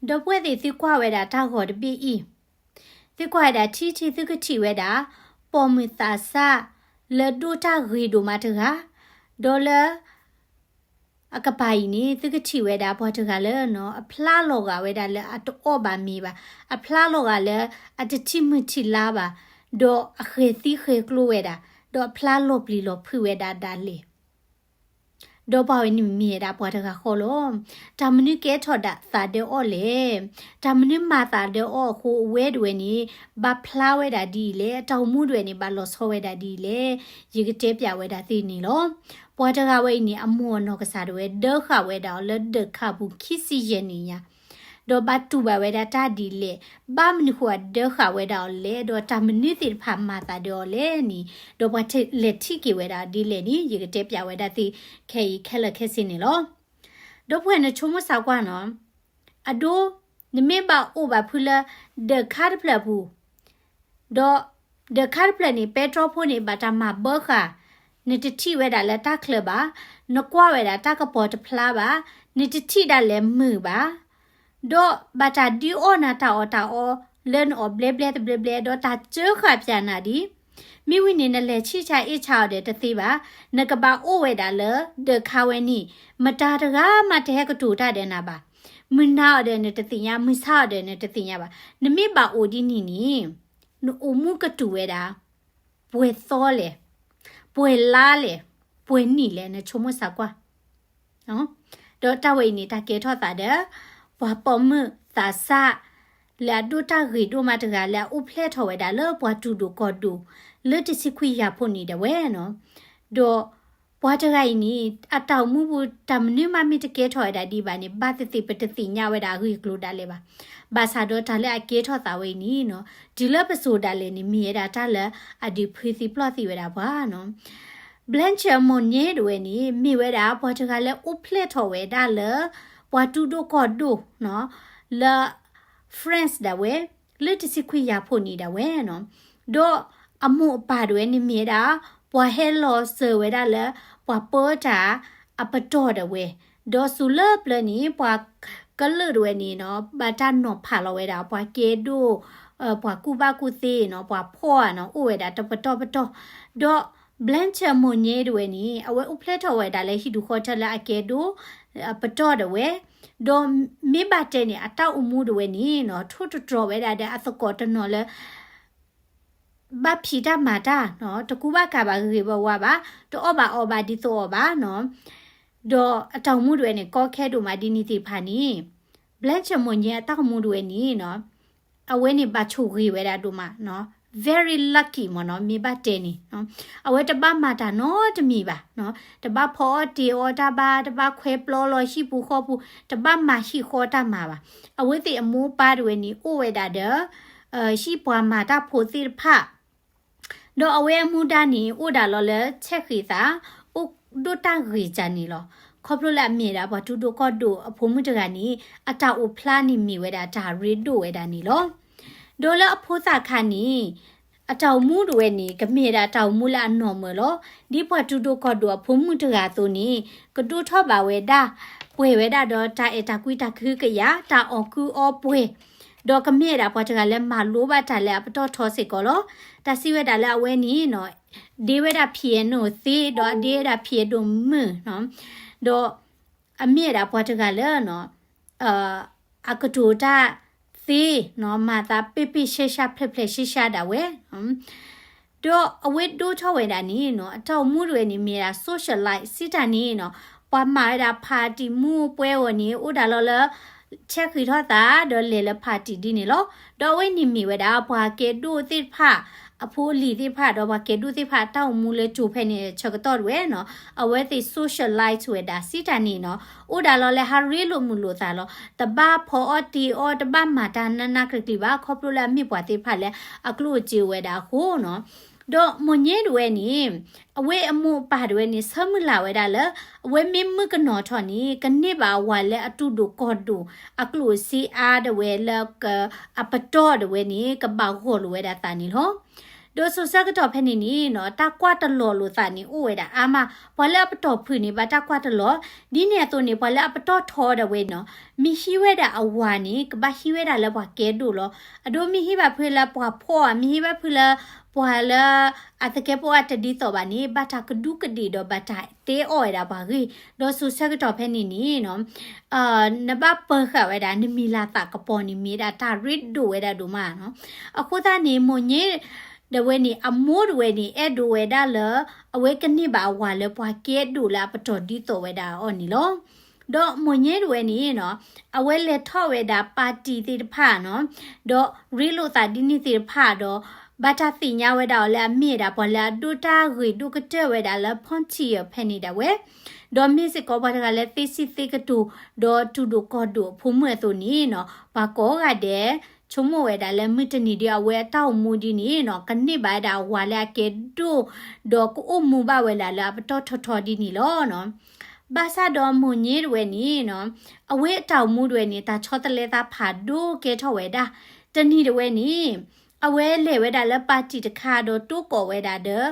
ဒီပုၢ်ဝဲၢ်သ့ၣ် သုကွၢ်ဝဲဒၣ်တၢ်ဂီၤတဘ့ၣ်အံၤ, သုကွၢ်ဝဲဒၣ်ထံထံသုကထံၣ်ဝဲဒၣ် ပိာ်မုၣ်သးစၢ်လၢဒိၣ်တၢ်ဂ့ၤဒိၣ်မးတဂၤ, ဒီးလၢ အကပၤအံၤန့ၣ် သုကထံၣ်ဝဲဒၣ်ပှၤတဂၤလၢနီၤ အဖျါလီၤဂာ်ဝဲဒၣ်လၢအတအီၣ်ဘၣ်မ့ၤဘၣ်, အဖျါလီၤဂာ်လၢအတထံၣ်မုၢ်ထံၣ်လါဘၣ်, ဒီးအဃဲၤသံဃဲၤကျိဝဲဒၣ်, ဒီးအဖျါလီၤပျံၤလီၤဖုးဝဲဒၣ်ဒၣ်လဲာ် ဒီးပှၤဝဲန့ၣ်မ့ၢ်ဝဲဒၣ်ပှၤတဂၤဃီလီၤ. တၢ်မနုၤကဲထီၣ်ဒၣ်သးဒီးအီၤလဲၣ်. တၢ်မနုၤမၤသးဒီးအီၤအဃိ အဝဲဒၣ်ဝဲန့ၣ် ဘၣ်ဖျါဝဲဒၣ်ဒ်အံၤလဲၣ်, အတၢ်အိၣ်မူဒၣ်ဝဲန့ၣ် ဘၣ်လီၤဆီဝဲဒၣ်ဒ်အံၤလဲၣ်, ယကတဲပၠးဝဲဒၣ်သုန့ၣ်လီၤ. ပှၤတဂၤဝဲအံၤန့ၣ် အမိၢ်အနီၢ်ကစၢ်ဒၣ်ဝဲ ဒၢဃာ်ဝဲဒၣ်အီၤလၢဒၢးခးပူၤခံဆံယဲၢ်နံၣ်ညါ ဒီးဘၣ်တူၢ်ဘၣ်ဝဲဒၣ်တၢ်ဒ်လဲၣ်, ဘၣ်မနုၤဃိအဒၢဃာ်ဝဲဒၣ်အီၤလဲၣ်, ဒီးတၢ်မနုၤသ့ၣ်တဖၣ်မၤသးဒီးအီၤလဲၣ်န့ၣ်, ဒီးပှၤလဲၤထံၣ်က့ၤဝဲဒၣ်ဒ်လဲၣ်န့ၣ် ယကတဲပၠးဝဲဒၣ်သုခဲအံၤခဲလၢာ်ခဲဆ့န့ၣ်လီၤ. ဒီပုၢ်ဝဲၢ်နဆိကမိၣ်သးကွၢ်နီၤ, အဒိ နမ့ၢ်ဘၣ်အိၣ်ဘၣ်ဖုလၢ ဒၢးခးတဖျၢၣ်အပူၤ ဒီးဒၢးခးတဖျၢၣ်န့ၣ် ပဲတြီဖိန့ၣ် ဘၣ်တၢ်မၤဘၢဃာ်, နတထံၣ်ဝဲဒၣ်လၢတၢ်ချၢးဘၣ်, နကွၢ်ဝဲဒၣ်တၢ်ကပီၤတဖျါဘၣ်, နတထံၣ်ဒၣ်လဲာ်မုာ်ဘၣ်, ဒီးဘၣ်တၢ်ဒုးအီၣ်နၤတၢ်အီၣ်တၢ်အီလၢနအီၣ်ဘျဲဘျဲတဘျဲဘျဲ, ဒီးတၢ်စၢဃာ်ပၠးနၤဒ် မ့ၢ်ဝံၤန့ၣ် နလဲၤဆံၣ်ဆါအ့ၣ်ဆါအီၤဒီးတသ့ဘၣ်, နကဘၣ်အိၣ်ဝဲဒၣ်လၢဒၢးခးဝဲန့ၣ်, မတၤတဂၤမးတဟဲကတိၤတၢ်ဒီးနၤဘၣ်, မုၢ်နၤအီၤဒီးနတသ့ၣ်ညါ, မုၢ်ဆါအီၤဒီးနတသ့ၣ်ညါဘၣ်. နမ့ၢ်ဘၣ်အိၣ်ဒ်န့ၣ်န့ၣ်, နအိၣ်မူကတုၤဝဲဒၣ် ပှဲၤသီလဲၣ်, ပှဲၤလါလဲၣ်, ပှဲၤနံၣ်လဲၣ်, နဆိကမိၣ်သးကွၢ် ဒီးတၢ်ဝဲအံၤန့ၣ် တၢ်ကဲထီၣ်သးဒီး ပှၤပိာ်မုၣ်သးစၢ် လၢအဒိၣ်တၢ်ဂ့ၤဒိၣ်မးတဂၤ လၢအအိၣ်ဖျဲၣ်ထီၣ်ဝဲဒၣ်လၢပှၤတူၢ်ဒိၣ်ကီၢ်ဒိၣ် လၢတဆံခွံယၤဖိနံၣ်ဒၣ်ဝဲနီၤ. ဒီးပှၤတဂၤအံၤန့ၣ် အတၢ်အိၣ်မူပူၤ တၢ်မနုၤမးမ့ၢ်တကဲထီၣ်ဝဲဒၣ်ဒံးဘၣ်န့ၣ် ဘၣ်သ့ၣ်သ့ၣ်ပတသ့ၣ်ညါဝဲဒၣ်အဂ့ၢ်အကျိၤဒၣ်လဲာ်ဘၣ်. ဘၣ်ဆၣ်ဒီးတၢ်လၢအကဲထီၣ်သးဝဲအံၤန့ၣ်နီၤ, တုၤလၢပစိၤဒၣ်လဲာ်န့ၣ် မ့ၢ်ဝဲဒၣ်တၢ်လၢအဒုးဖုသံပျီၢ်သံဝဲဒၣ်ပှၤနီၤ. Blanche Monnier ဒၣ်ဝဲန့ၣ် မ့ၢ်ဝဲဒၣ်ပှၤတဂၤလၢအိၣ်ဖျဲၣ်ထီၣ်ဝဲဒၣ်လၢ ပှၤတူၢ်ဒိၣ်ကီၢ်ဒိၣ်နီၤ, လၢ France ဒၣ်ဝဲ လၢတဆံခွံယၤဖိနံၣ်ဒၣ်ဝဲနီၤ. ဒီးအမိၢ်အပၢ်ဒၣ်ဝဲန့ၣ်မ့ၢ်ဝဲဒၣ် ပှၤဟဲလီၤစၢၤဝဲဒၣ်လၢ ပှၤပၢတၢ်အပတီၢ်ဒၣ်ဝဲ, ဒီးစိၤလၢပျၢၤန့ၣ် ပှၤကလုာ်ဒၣ်ဝဲန့ၣ်နီၤ ဘၣ်တၢ်နီၤဖးလီၤဝဲဒၣ် ပှၤကဲဒိၣ် ပှၤကူၣ်ဘၣ်ကူၣ်သ့နီၤ, ပှၤဖှီၣ်ဧါနီၤ အိၣ်ဝဲဒၣ်တပတီၢ်ပတီၢ်, ဒီး Blanche Monnier ဒၣ်ဝဲန့ၣ် အဝဲအိၣ်ဖျဲၣ်ထီၣ်ဝဲဒၣ်လၢဟံၣ်ဒူၣ်ဃီထၢလၢအကဲဒိၣ် ပတီၢ်ဒၣ်ဝဲ, ဒီးမ့ၢ်ဘၣ်တဲန့ၣ် အတၢ်အိၣ်မူဒၣ်ဝဲန့ၣ်နီၤ ထိၣ်တတြီၤဝဲဒၣ်ဒီးအသကိးတနီၤလၢ ဘၣ်ဖံးတၢ်မၤတၢ်နီၤ, တကူဘၣ်ကၤဘၣ်ဂ့ၤဂ့ၤဝါဝါဘၣ်, တအီၣ်ဘၣ်အီဘၣ်ဒ်သိးအီၤဘၣ်နီၤ, ဒီးအတၢ်အိၣ်မူဒၣ်ဝဲန့ၣ် ကီခဲဒိၣ်မးဒ်န့ၣ်သ့ၣ်တဖၣ်န့ၣ် Blanche Monnier အတၢ်အိၣ်မူဒၣ်ဝဲန့ၣ်နီၤ အဝဲန့ၣ်ဘၣ်ဆိၣ်ဂ့ၤဝဲဒၣ်ဒိၣ်မးနီၤ, very lucky မ့ၢ်နီၤ မ့ၢ်ဘၣ်တဲန့ၣ်နီၤ, အဝဲတဘၣ်မၤတၢ်နီတမံၤဘၣ်နီၤ, တဘၣ်ဖီအီၣ်တ့ၤအီတၢ်ဘၣ်, တဘၣ်ခွဲပျီလီၤဟံၣ်ပူၤဃီပူၤ, တဘၣ်မၤဟံၣ်ဃီတၢ်မၤဘၣ်. အဝဲသ့ၣ်အမိၢ်အပၢ်ဒၣ်ဝဲန့ၣ် အိၣ်ဝဲဒၣ်ဒီး ဟံၣ်ပှၤမၤတၢ်ဖိသ့ၣ်တဖၣ် ဒီးအဝဲအမူဒါန့ၣ် အိၣ်ဒၣ်လီၤလၢဆဲးဃံးသး အိၣ်ဒိၣ်တၢ်ဂ့ၤကၢ်န့ၣ်လီၤ. ခီဖျိလၢအမ့ၢ်ဒၣ်ပှၤတူၢ်ဒိၣ်ကီၢ်ဒိၣ်အဖိမုၣ်တဂၤန့ၣ် အတၢ်အိၣ်ဖျါန့ၣ်မ့ၢ်ဝဲဒၣ်တၢ်ရ့ဒိၣ်ဝဲဒၣ်န့ၣ်လီၤ. ဒီးလၢအဖိသၣ်ခါန့ၣ် အတၢ်အိၣ်မူဒၣ်ဝဲန့ၣ် ကမ့ၢ်ဝဲဒၣ်တၢ်အိၣ်မူလၢအနီၢ်မၢၢ်လီၤ. ဒ်ပှၤတူၢ်ဒိၣ်ကီၢ်ဒိၣ်အဖိမုၣ်တဂၤအသိးန့ၣ် ကဒိၣ်ထီၣ်ဘၣ်ဝဲဒၣ် ပှဲၤဝဲဒၣ်ဒီးတၢ်အဲၣ်တၢ်ကွံတၢ်ကဟုကယာ် တၢ်အီၣ်ကုအီပှဲၤ ဒီးကမ့ၢ်ဝဲဒၣ်ပှၤတဂၤလၢမၤလိဘၣ်တၢ်လၢအပတီၢ်ထီစ့ၢ်ကီးလီၤ. တၢ်စံးဝဲဒၣ်လၢအဝဲန့ၣ်နီၤ ဒ့ဝဲဒၣ် piano သ့ ဒီးအဒ့ဝဲဒၣ် piano မုာ်နီၤ ဒီးအမ့ၢ်ဝဲဒၣ်ပှၤတဂၤလၢနီၤ အကတိၤတၢ်သ့နီၤ မၤသးပ့ၢ်ပ့ၢ်ရှဲရှဲ ဖျဲးဖျဲးရှဲရှဲဒၣ်ဝဲ ဒီးအဝဲဒိၣ်ထီၣ်ဝဲဒၣ်န့ၣ်နီၤ အတၢ်အိၣ်မူဒၣ်ဝဲန့ၣ် မ့ၢ်ဒၣ် socialite စံးတၢ်န့ၣ်နီၤ ပှၤမၤဝဲဒၣ် party မူးပွဲအဂီၢ်န့ၣ် အိၣ်ဒၣ်လီၤလၢ ဆဲးဃံးထီၣ်သး ဒီးလဲၤလၢ party ဒ်န့ၣ်လီၤ. ဒီးအဝဲန့ၣ်မ့ၢ်ဝဲဒၣ် ပှၤကဲဒိၣ်သ့ၣ်တဖၣ် အဖိအလံၤသ့ၣ်တဖၣ် ဒီးပှၤကဲဒိၣ်သ့ၣ်တဖၣ် အတၢ်အိၣ်မူလၢကၠိဖဲန့ၣ် ဆၢကတီၢ်ဒၣ်ဝဲနီၤ အဝဲသ့ၣ် socialite ဝဲဒၣ် စံးတၢ်န့ၣ်နီၤ အိၣ်ဒၣ်လီၤလၢဟးရ့လိာ်မုာ်လိာ်သးလီၤ. တဘၣ်ဖီအီၣ်တ့ၤအီ တဘၣ်မၤတၢ်နးနးကျံၤကျံၤဘၣ် ခီဖျိလၢအမ့ၢ်ပှၤသ့ၣ်တဖၣ်လၢအကျိၣ်အစ့ဝဲဒၣ်အဃိနီၤ ဒီးမိၢ်ညဲဒၣ်ဝဲန့ၣ် အဝဲအမိၢ်အပၢ်ဒၣ်ဝဲန့ၣ် ဆၢမုၢ်လၢ်ဝဲဒၣ်လၢ အဝဲမ့ၢ်မုၣ်ကနီၤထီၣ်န့ၣ် ကန့ၢ်ဘၣ်အဝၤလၢအတူၢ်ဒိၣ်ကီၢ်ဒိၣ် အကျိၣ်အစ့အါဒၣ်ဝဲလၢ အပတီၢ်ဒၣ်ဝဲန့ၣ် ကဘၣ်ဂီၢ်လိာ်ဝဲဒၣ်သးန့ၣ်လီၤ. ဒီးစိၤဆၢကတီၢ်ဖဲန့ၣ်န့ၣ်နီၤ တၢ်ကွၢ်တလီၤလိာ်သးန့ၣ်အိၣ်ဝဲဒၣ်အါမး, ပှၤလၢအပတီၢ်ဖုၣ်န့ၣ် ဘၣ်တၢ်ကွၢ်တလီၤ, ဒ်န့ၣ်အသိးန့ၣ် ပှၤလၢအပတီၢ်ထီဒၣ်ဝဲနီၤ, မ့ၢ်ဟံးဝဲဒၣ်အဝၤန့ၣ် ကဘၣ်ဟံးဝဲဒၣ်လၢပှၤကဲဒိၣ်လီၤ. အဒိမ့ၢ်ဟံးဘၣ်ဖုလၢပှၤဖှီၣ်ဧါ, မ့ၢ်ဟံးဘၣ်ဖုလၢပှၤလၢအသကဲးပဝးတဒ်သိးဘၣ်န့ၣ် ဘၣ်တၢ်ကဒူးကဒ့ၣ်ဒီးဘၣ်တၢ်တဲအီၣ်ဝဲဒၣ်ပှၤဂ့ၢ်, ဒီးစိၤဆၢကတီၢ်ဖဲန့ၣ်န့ၣ်နီၤ နဘၣ်ပၢၤဃာ်ဝဲဒၣ် နမံၤလၤသးကပီၤန့ၣ် မ့ၢ်ဒၣ်တၢ်ရ့ဒိၣ်ဝဲဒၣ်ဒိၣ်မးနီၤ. အဃိသတးန့ၣ် မိၢ်ည့ ဒၣ်ဝဲန့ၣ် အမိၢ်ဒၣ်ဝဲန့ၣ် အဲၣ်ဒိးဝဲဒၣ်လၢ အဝဲကန့ၢ်ဘၣ်အဝၤလၢပှၤကဲဒိၣ်လၢအပတီၢ်ဒ်သိးဝဲဒၣ်အီၤန့ၣ်လီၤ. ဒီးမိၢ်ည့ဒၣ်ဝဲန့ၣ်နီၤ အဝဲလဲၤထီၣ်ဝဲဒၣ် party သ့ၣ်တဖၣ်နီၤ, ဒီးရ့လိာ်သးဒ်န့ၣ်သ့ၣ်တဖၣ်ဒီး ဘၣ်တၢ်သ့ၣ်ညါဝဲဒၣ်အီၤလၢအမ့ၢ်ဝဲဒၣ်ပှၤလၢအဒိၣ်တၢ်ဂ့ၤဒိၣ်ကတၢၢ်ဝဲဒၣ်လၢ Pontiac ဖဲန့ၣ်ဒၣ်ဝဲ ဒီးမ့ၢ်စ့ၢ်ကီးပှၤတဂၤလၢသ့စံးသ့ကတိၤ ဒီးတူၢ်ဒိၣ်ကီၢ်ဒိၣ်အဖိမုၣ်အသိးန့ၣ်နီၤ ပှၤကိးဂၤဒဲး ဆိကမိၣ်ဝဲဒၣ်လၢမုၢ်တနံၤဒီး အဝဲအတၢ်အိၣ်မူဒ်န့ၣ်နီၤ ကန့ၢ်ဘၣ်ဝဲဒၣ်အဝၤလၢအကဲဒိၣ် ဒီးကအိၣ်မူဘၣ်ဝဲဒၣ်လၢအပတီၢ်ထီထီဒ်န့ၣ်လီၤနီၤ. ဘၣ်ဆၣ်ဒီးမိၢ်ည့ဒၣ်ဝဲန့ၣ်နီၤ အဝဲအတၢ်အိၣ်မူဒၣ်ဝဲန့ၣ် တၢ်ဆီတလဲသးဖးဒိၣ်ကဲထီၣ်ဝဲဒၣ် တနံၤဒၣ်ဝဲန့ၣ် အဝဲလဲၤဝဲဒၣ်လၢ party တခါဒီးတိၢ်ကိးဝဲဒၣ်ဒီး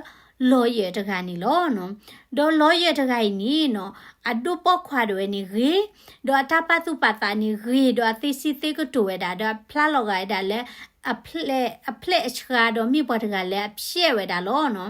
lawyer တဂၤန့ၣ်လီၤနီၤ. ဒီး lawyer တဂၤအံၤန့ၣ်နီၤ အဒိၣ်ပိာ်ခွါဒၣ်ဝဲန့ၣ်ဂ့ၤ, ဒီးအတၢ်ပာ်သူၣ်ပာ်သးန့ၣ်ဂ့ၤ, ဒီးအသ့စံးသ့ကတိၤဝဲဒၣ် ဒီးအဖျါလီၤဂာ်ဝဲဒၣ်လၢ အဖျဲၣ် အဖျဲၣ်အဆှါဒီးမ့ၢ်ပှၤတဂၤလၢအဖျဲၣ်ဝဲဒၣ်လီၤနီၤ.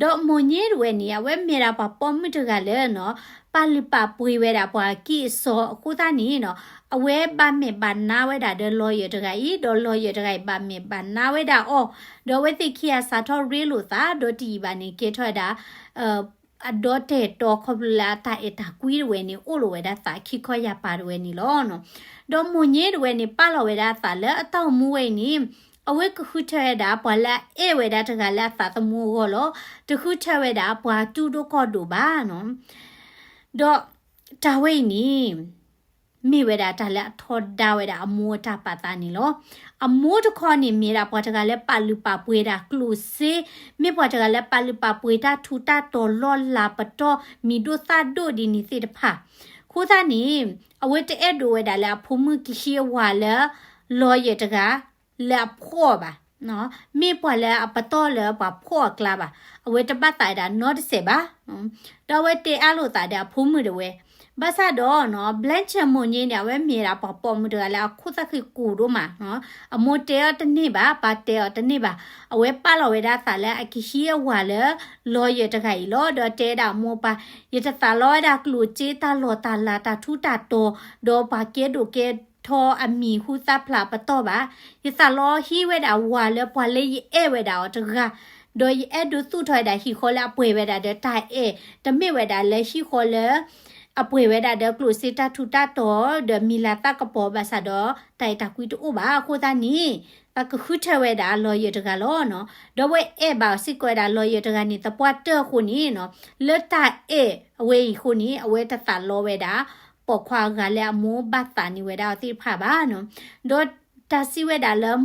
ဒီးမိၢ်ည့ဒၣ်ဝဲန့ၣ် အဝဲမ့ၢ်ဒၣ်ပှၤပိာ်မုၣ်တဂၤလၢနီၤ ပာ်လုၢ်ပာ်ပှ့ၤဝဲဒၣ်ပှၤအကံၢ်အစီအဃိသတးန့ၣ်နီၤ အဝဲဘၣ်မဲာ်ဘၣ်နါဝဲဒၣ်ဒီး lawyer တဂၤအံၤ, ဒီး lawyer တဂၤအံၤ ဘၣ်မဲာ်ဘၣ်နါဝဲဒၣ်အီၤ, ဒီးအဝဲသ့ၣ်ခံဂၤစးထီၣ်ရ့လိာ်သး ဒီးတယံာ်ဘၣ်န့ၣ် ကဲထီၣ်ဝဲဒၣ် အဒီတဲာ်တီခီဖျိလၢအတၢ်အဲၣ်တၢ်ကွံဒၣ်ဝဲန့ၣ် အိၣ်လိာ်ဝဲဒၣ်သးခံခီယၢ်ပၤဒၣ်ဝဲန့ၣ်လီၤနီၤ. ဒီးမိၢ်ည့ဒၣ်ဝဲန့ၣ် ပာ်လီၤဝဲဒၣ်အသးလၢအတၢ်အိၣ်မူဝဲအံၤန့ၣ် အဝဲကဃုထၢဝဲဒၣ်ပှၤလၢအအဲၣ်ဝဲဒၣ်တဂၤလၢအသးသမူအဂီၢ်လီၤ. တဃုထၢဝဲဒၣ်ပှၤတူၢ်ဒိၣ်ကီၢ်ဒိၣ်ဘၣ်နီၤ. ဒီးတၢ်ဝဲအံၤန့ၣ် မ့ၢ်ဝဲဒၣ်တၢ်လၢအထီဒါဝဲဒၣ်အမိၢ်အတၢ်ပာ်သးန့ၣ်လီၤ. အမိၢ်တခီန့ၣ် မ့ၢ်ဒၣ်ပှၤတဂၤလၢပာ်လုၢ်ပာ်ပှ့ၤဒၣ်ကျိၣ်စ့, မ့ၢ်ပှၤတဂၤလၢပာ်လုၢ်ပာ်ပှ့ၤတၢ်ထူးတၢ်တီၤလီၢ်လၤပတီၢ် မံၤဒိၣ်သၣ်ဒိၣ်ဒ်န့ၣ်သ့ၣ်တဖၣ်. အဃိသတးန့ၣ် အဝဲတအဲၣ်ဒိးဝဲဒၣ်လၢအဖိမုၣ်ကဟံးအဝၤလၢ lawyer တဂၤ လၢအဖှီၣ်ဘၣ်. မ့ၢ်ပှၤလၢအပတီၢ်လၢပှၤဖှီၣ်အကျါဘၣ်. အဝဲတဘၣ်သးဝဲဒၣ်နီတစဲးဘၣ်. ဒီးအဝဲတဲအါလိာ်သးဒီးအဖိမုၣ်ဒၣ်ဝဲ. ဘၣ်ဆၣ်ဒီးနီၤ Blanche မိၢ်ည့န့ၣ် အဝဲမ့ၢ်ဒၣ်ပှၤပိာ်မုၣ်တဂၤလၢအခိၣ်သၣ်ဃံးကူၣ်ဒိၣ်မးနီၤ. အမိၢ်တဲအီၤတန့ၢ်ဘၣ်, ပၢ်တဲအီၤတန့ၢ်ဘၣ်. အဝဲပာ်လီၤဝဲဒၣ်အသးလၢအကဟံးအဝၤလၢ lawyer တဂၤအံၤလီၤ. ဒီးတဲဒၣ်အမိၢ်ပၢ်, ယတသးလီဝဲဒၣ်ကျိၣ်စ့တၢ်လီၢ်တၢ်လၤတၢ်ထူးတၢ်တီၤ, ဒီးပှၤကဲဒိၣ်ကဲထီအမံၤဟူသၣ်ဖျါပတီၢ်ဘၣ်. ယသးလီဟံးဝဲဒၣ်ဝၤလၢပှၤလၢယအဲၣ်ဝဲဒၣ်အီၤတဂၤ, ဒီးယအဲၣ်ဒိးသူၣ်ထီၣ်ဝဲဒၣ်ဟံၣ်ဃီလၢအပှဲၤဝဲဒၣ်ဒီးတၢ်အဲၣ်, တမ့ၢ်ဝဲဒၣ်လၢဟံၣ်ဃီလၢ အပှဲၤဝဲဒၣ်ဒီးကျိၣ်စ့တၢ်ထူးတၢ်တီၤ ဒီးမံၤလၤသၣ်ကပီၤဘၣ်ဆၣ်ဒီး တၢ်အဲၣ်တၢ်ကွံတအိၣ်ဘၣ်. အဃိသတးန့ၣ် ပကဃုထၢဝဲဒၣ် lawyer တဂၤလီၤနီၤ. ဒီးအဝဲအဲၣ်ဘၣ်စ့ၢ်ကီးဝဲဒၣ် lawyer တဂၤန့ၣ် သပှၢ်တၢၢ်အဃိန့ၣ်နီၤ, လၢတၢ်အဲၣ်အဝဲအံၤအဃိန့ၣ် အဝဲတသးလီဝဲဒၣ် ပိာ်ခွါအဂၤလၢအမိၢ်ဘၣ်သးန့ၢ်ဝဲဒၣ်အီၤသ့ၣ်တဖၣ်ဘၣ်နီၤ. ဒီးတၢ်စံးဝဲဒၣ်လၢ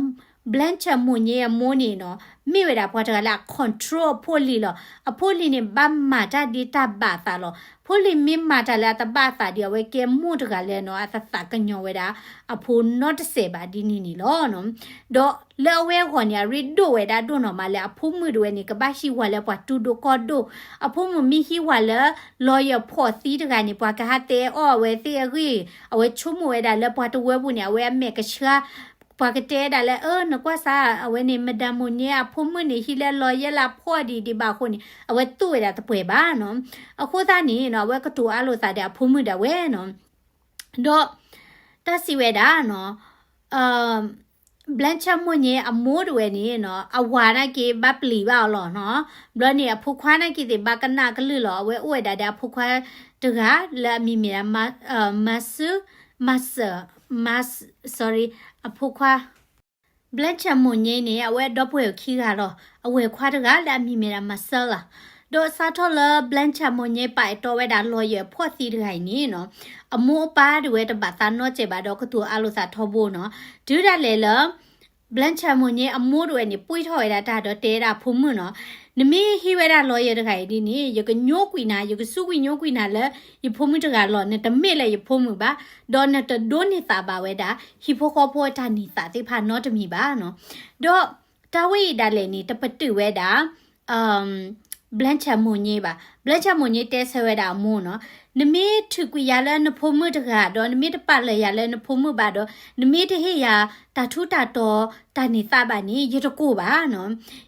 Blanche မိၢ်ည့အမိၢ်န့ၣ်နီၤ, မ့ၢ်ဝဲဒၣ်ပှၤတဂၤလၢအ control အဖိလံၤလီၤ. အဖိလံၤန့ၣ် ဘၣ်မၤတၢ်ဒ်တၢ်ဘၣ်အသးလီၤ. ဖိလံၤမ့ၢ်မၤတၢ်လၢအတဘၣ်အသးဒီး အဝဲကဲမိၢ်တဂၤလၢနီၤ အတသးကညီၤဝဲဒၣ်အဖိနီတစဲးဘၣ်ဒ်န့ၣ်န့ၣ်လီၤ. ဒီးလၢအဝဲအဂီၢ်န့ၣ် အရ့ဒိၣ်ဝဲဒၣ်ဒိၣ်နီၢ်မးလၢအဖိမုၣ်ဒၣ်ဝဲန့ၣ် ကဘၣ်ဟံးဝၤလၢပှၤတူၢ်ဒိၣ်ကီၢ်ဒိၣ်, အဖိမုၣ်မ့ၢ်ဟံးဝၤလၢ lawyer ဖှီၣ်သံတဂၤန့ၣ် ပှၤကဟးတဲအီၣ်အဝဲသ့ၣ်အဂ့ၢ်, အဝဲဆိကမိၣ်ဝဲဒၣ်လၢပှၤတဝၢပူၤန့ၣ် အဝဲအမဲာ်ကဆှါ ပှၤကတဲဒၣ်လၢ အၢ နကွၢ်စၢ် အဝဲန့ၣ် Madame မိၢ်ည့အဖိမုၣ်န့ၣ် ဟံးလၢ lawyer လၢအဖှီၣ်ဒံးဒံးဘၣ်အဃိန့ၣ် အဝဲတူၢ်ဝဲဒၣ်တပှဲၤဘၣ်နီၤ. အဃိသတးန့ၣ်နီၤ အဝဲကတိၤအါလိာ်သးဒီးအဖိမုၣ်ဒၣ်ဝဲနီၤ. ဒီး တၢ်စံးဝဲဒၣ်နီၤ Blanche မိၢ်ည့အမိၢ်ဒၣ်ဝဲန့ၣ်နီၤ အဝၤနာ်က့ဘၣ်ပျံၤဘၣ်အီၤလီၤနီၤ. ဘျီန့ၣ် အဖိခွါနာ်က့သ့ၣ်ဘၣ်ကနၣ်ကလုၢ်လီၤ. အဝဲအိၣ်ဝဲဒၣ်ဒီးအဖိခွါတဂၤလၢအမံၤမ့ၢ်ဒၣ် မၤစၢၤ မၤစၢၤ မၤ sorry အဖိခွါ Blanche မိၢ်ည့န့ၣ် အဝဲဒီပုၢ်ဝဲၢ်ခံဂၤလီၤ. အဝဲၢ်ခွါတဂၤလၢအမံၤမ့ၢ်ဒၣ် Marcel လီၤ. ဒီးစးထီၣ်လၢ Blanche မိၢ်ည့ပာ်အဲၣ်တီဝဲဒၣ် lawyer ဖှီၣ်သံတဂၤအံၤန့ၣ်နီၤ အမိၢ်အပၢ်ဒၣ်ဝဲတဘၣ်သးနီတစဲးဘၣ်ဒီး ကတိၤအါလိာ်သးထီဘိနီၤ. တုၤဒၣ်လဲာ်လၢ Blanche မိၢ်ည့အမိၢ်ဒၣ်ဝဲန့ၣ် ပှ့ၤထီၣ်ဝဲဒၣ်တၢ်ဒီးတဲဒၣ်အဖိမုၣ်နီၤ, နမ့ၢ်ဟံးဝဲဒၣ် lawyer တဂၤအံၤဒ်န့ၣ် ယကညိကွံာ်နၤ, ယကစူးကွံာ်ညိကွံာ်နၤလၢ ယဖိမုၣ်တဂၤလီၤ. နတမ့ၢ်လၢယဖိမုၣ်ဘၣ်, ဒီးနတဒိးန့ၢ်သးဘၣ်ဝဲဒၣ် ဟံၣ်ဖိဃီဖိအတၢ်န့ၢ်သးသ့ၣ်တဖၣ်နီတမံၤဘၣ်နီၤ. ဒီး တၢ်ဝဲအံၤဒၣ်လဲာ်န့ၣ် တပတုာ်ဝဲဒၣ် Blanche မိၢ်ည့ဘၣ်. Blanche မိၢ်ည့တဲဆၢဝဲဒၣ်အမိၢ်နီၤ, နမ့ၢ်ထုးကွံာ်ယၤလၢနဖိမုၣ်တဂၤ ဒီးနမ့ၢ်တပာ်လၢၤယၤလၢနဖိမုၣ်ဘၣ်ဒီး နမ့ၢ်တဟ့ၣ်ယၤတၢ်ထူးတၢ်တီၤတၢ်န့ၢ်သးဘၣ်န့ၣ် ယတကိၢ်ဘၣ်နီၤ.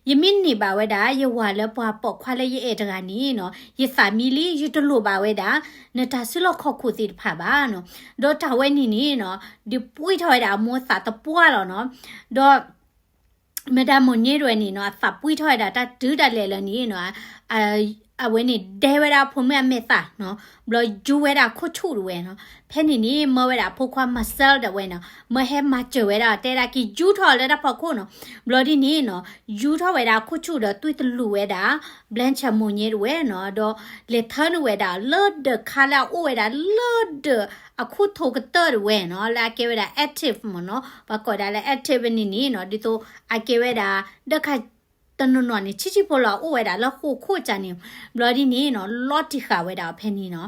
ယမ့ၢ်န့ၢ်ဘၣ်ဝဲဒၣ် ယဝၤလၢပှၤပိာ်ခွါလၢယအဲၣ်တဂၤန့ၣ်နီၤ ယသးမံလံ ယတလိၣ်ဘၣ်ဝဲဒၣ် နတၢ်စုလီၢ်ခီၣ်ခိၣ်သ့ၣ်တဖၣ်ဘၣ်နီၤ. ဒီးတၢ်ဝဲန့ၣ်န့ၣ်နီၤ ဒုးပှံၢ်ထီၣ်ဝဲဒၣ်အမိၢ်သးသပှၢ်လီၤနီၤ. ဒီး မတၤမိၢ်ည့တဝဲန့ၣ်နီၤ အသးပှံၢ်ထီၣ်ဝဲဒၣ်တၢ်တုၤဒၣ်လဲာ်လၢန့ၣ်နီၤ, အဝဲန့ၣ်ဒဲဝဲဒၣ်အဖိမုၣ်အမဲာ်သၣ်နီၤ, ဘျီယူဝဲဒၣ်အခိၣ်ဆူၣ်တဝဲနီၤ. ဖဲန့ၣ်န့ၣ် မၢဝဲဒၣ်အဖိခွါ Marcel ဒၣ်ဝဲနီၤ, မၢဟဲမၤစၢၤဝဲဒၣ် တဲဒၣ်က့ၤယူထီၣ်လၢတၢ်ဖီခိၣ်နီၤ. ဘျီဒ်န့ၣ်နီၤ ယူထီၣ်ဝဲဒၣ်အခိၣ်ဆူၣ်ဒီး သွံၣ်တလူးဝဲဒၣ် Blanche မိၢ်ည့တဝဲနီၤ, ဒီးလဲၤထၢနုာ်ဝဲဒၣ်လၢဒၢးခါလၢအအိၣ်ဝဲဒၣ်လၢဒၢးအခိၣ်ထိးကတၢၢ်တဝဲနီၤ, လၢအကဲဝဲဒၣ် active မ့ၢ်နီၤ, ပှၤကိးဒၣ်လၢ active န့ၣ်န့ၣ်နီၤ, ဒ်သိးအကဲဝဲဒၣ် ဒၢးခါတနီၤနီၤန့ၣ် ဆံးဆံးဖိလီၤ အအိၣ်ဝဲဒၣ်လၢဃိာ်ခိၣ်ကၢန့ၣ်, ဘျီဒ်န့ၣ်နီၤ လီၤတံၢ်ဃာ်ဝဲဒၣ်အီၤဖဲန့ၣ်နီၤ.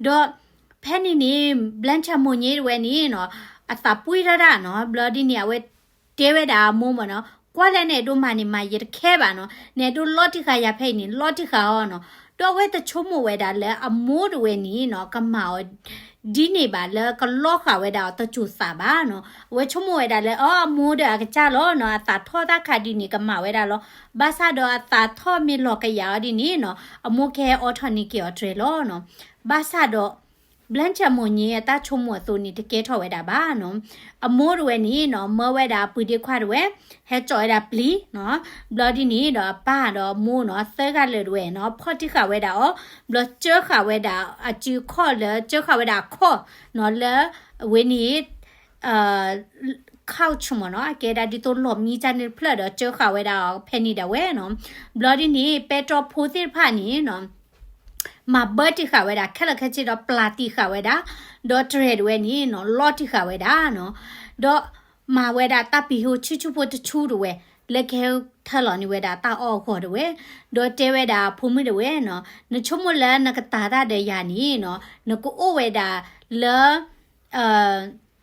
ဒီးဖဲန့ၣ်န့ၣ် Blanche မိၢ်ည့တဝဲန့ၣ်နီၤ အသးပှံၢ်ထီၣ်ဒၣ်နီၤ, ဘျီဒ်န့ၣ် အဝဲတဲဝဲဒၣ်အမိၢ်မ့ၢ်နီၤ, ကွၢ်လၢနအဲၣ်ဒိးမၤန့ၣ်မၤ ယတခဲဘၣ်နီၤ, နအဲၣ်ဒိးလီၤတံၢ်ဃာ်ယၤဖဲအံၤန့ၣ် လီၤတံၢ်ဃာ်အီၤနီၤ. ဒီးအဝဲတဆိကမိၣ်ဝဲဒၣ်လၢအမိၢ်တဝဲန့ၣ်နီၤ ကမၤအီၤဒ်န့ၣ်ဘၣ် လၢကလီၤဃာ်ဝဲဒၣ်အီၤတစိၤသးဘၣ်နီၤ. အဝဲဆိကမိၣ်ဝဲဒၣ်လၢ အီ အမိၢ်ဒီးအကစၢ်လီၤနီၤ, အသးထီၣ်တၢ်ခါဒ်န့ၣ် ကမၤဝဲဒၣ်လီၤ. ဘၣ်ဆၣ်ဒီးအသးထီၣ်မ့ၢ်လီၤကယၤအီၤဒ်န့ၣ်နီၤ, အမိၢ်ကဟဲအိးထီၣ်န့ၢ်က့ၤအီၤတြဲၤလီၤနီၤ. ဘၣ်ဆၣ်ဒီး Blanche မိၢ်ည့အတၢ်ဆိကမိၣ်အသိးန့ၣ် တကဲထီၣ်ဝဲဒၣ်ဘၣ်နီၤ. အမိၢ်တဝဲန့ၣ်နီၤ မၢဝဲဒၣ်အပှ့ၤဒ့ခွါတဝဲ ဟဲစိာ်ဝဲဒၣ်ပျံၤနီၤ. ဘျီဒ်န့ၣ်ဒီးအပၢ်ဒီးအမိၢ်နီၤ သၢဂၤလၢာ်တဝဲနီၤ ဖီၣ်တံၢ်ဃာ်ဝဲဒၣ်အီၤ, ဘျီစၢဃာ်ဝဲဒၣ်အစုအခီၣ်လၢ စၢဃာ်ဝဲဒၣ်အခီၣ်နီၤ လၢအဝဲန့ၣ် couch မ့ၢ်နီၤ, အကဲဒၣ်ဒ်သိးလီၢ်မံကၢန့ၣ်တဖျၢၣ်ဒီး စၢဃာ်ဝဲဒၣ်အီၤဖဲန့ၣ်ဒၣ်ဝဲနီၤ. ဘျီဒ်န့ၣ် ပဲတြီဖိသ့ၣ်တဖၣ်န့ၣ်နီၤ မၤဘၢတံၢ်ဃာ်ဝဲဒၣ် ခဲလၢာ်ခဲဆ့ဒီးပျၢ်တံၢ်ဃာ်ဝဲဒၣ်, ဒီးတြဲၤတဝဲန့ၣ်နီၤ လီၤတံၢ်ဃာ်ဝဲဒၣ်နီၤ. ဒီးမၤဝဲဒၣ်တၢ်ပံာ်ဟိဆံဆူဖိတဆူတဝဲ, လၢကဟဲထၢလီၤန့ၢ်ဝဲဒၣ်တၢ်အီၣ်အဂီၢ်တဝဲ, ဒီးတဲဝဲဒၣ်ဖိမုၣ်တဝဲနီၤ, နဆိကမိၣ်လၢနကတၤတၢ်ဒီးယၤန့ၣ်နီၤ နကအိၣ်ဝဲဒၣ်လၢ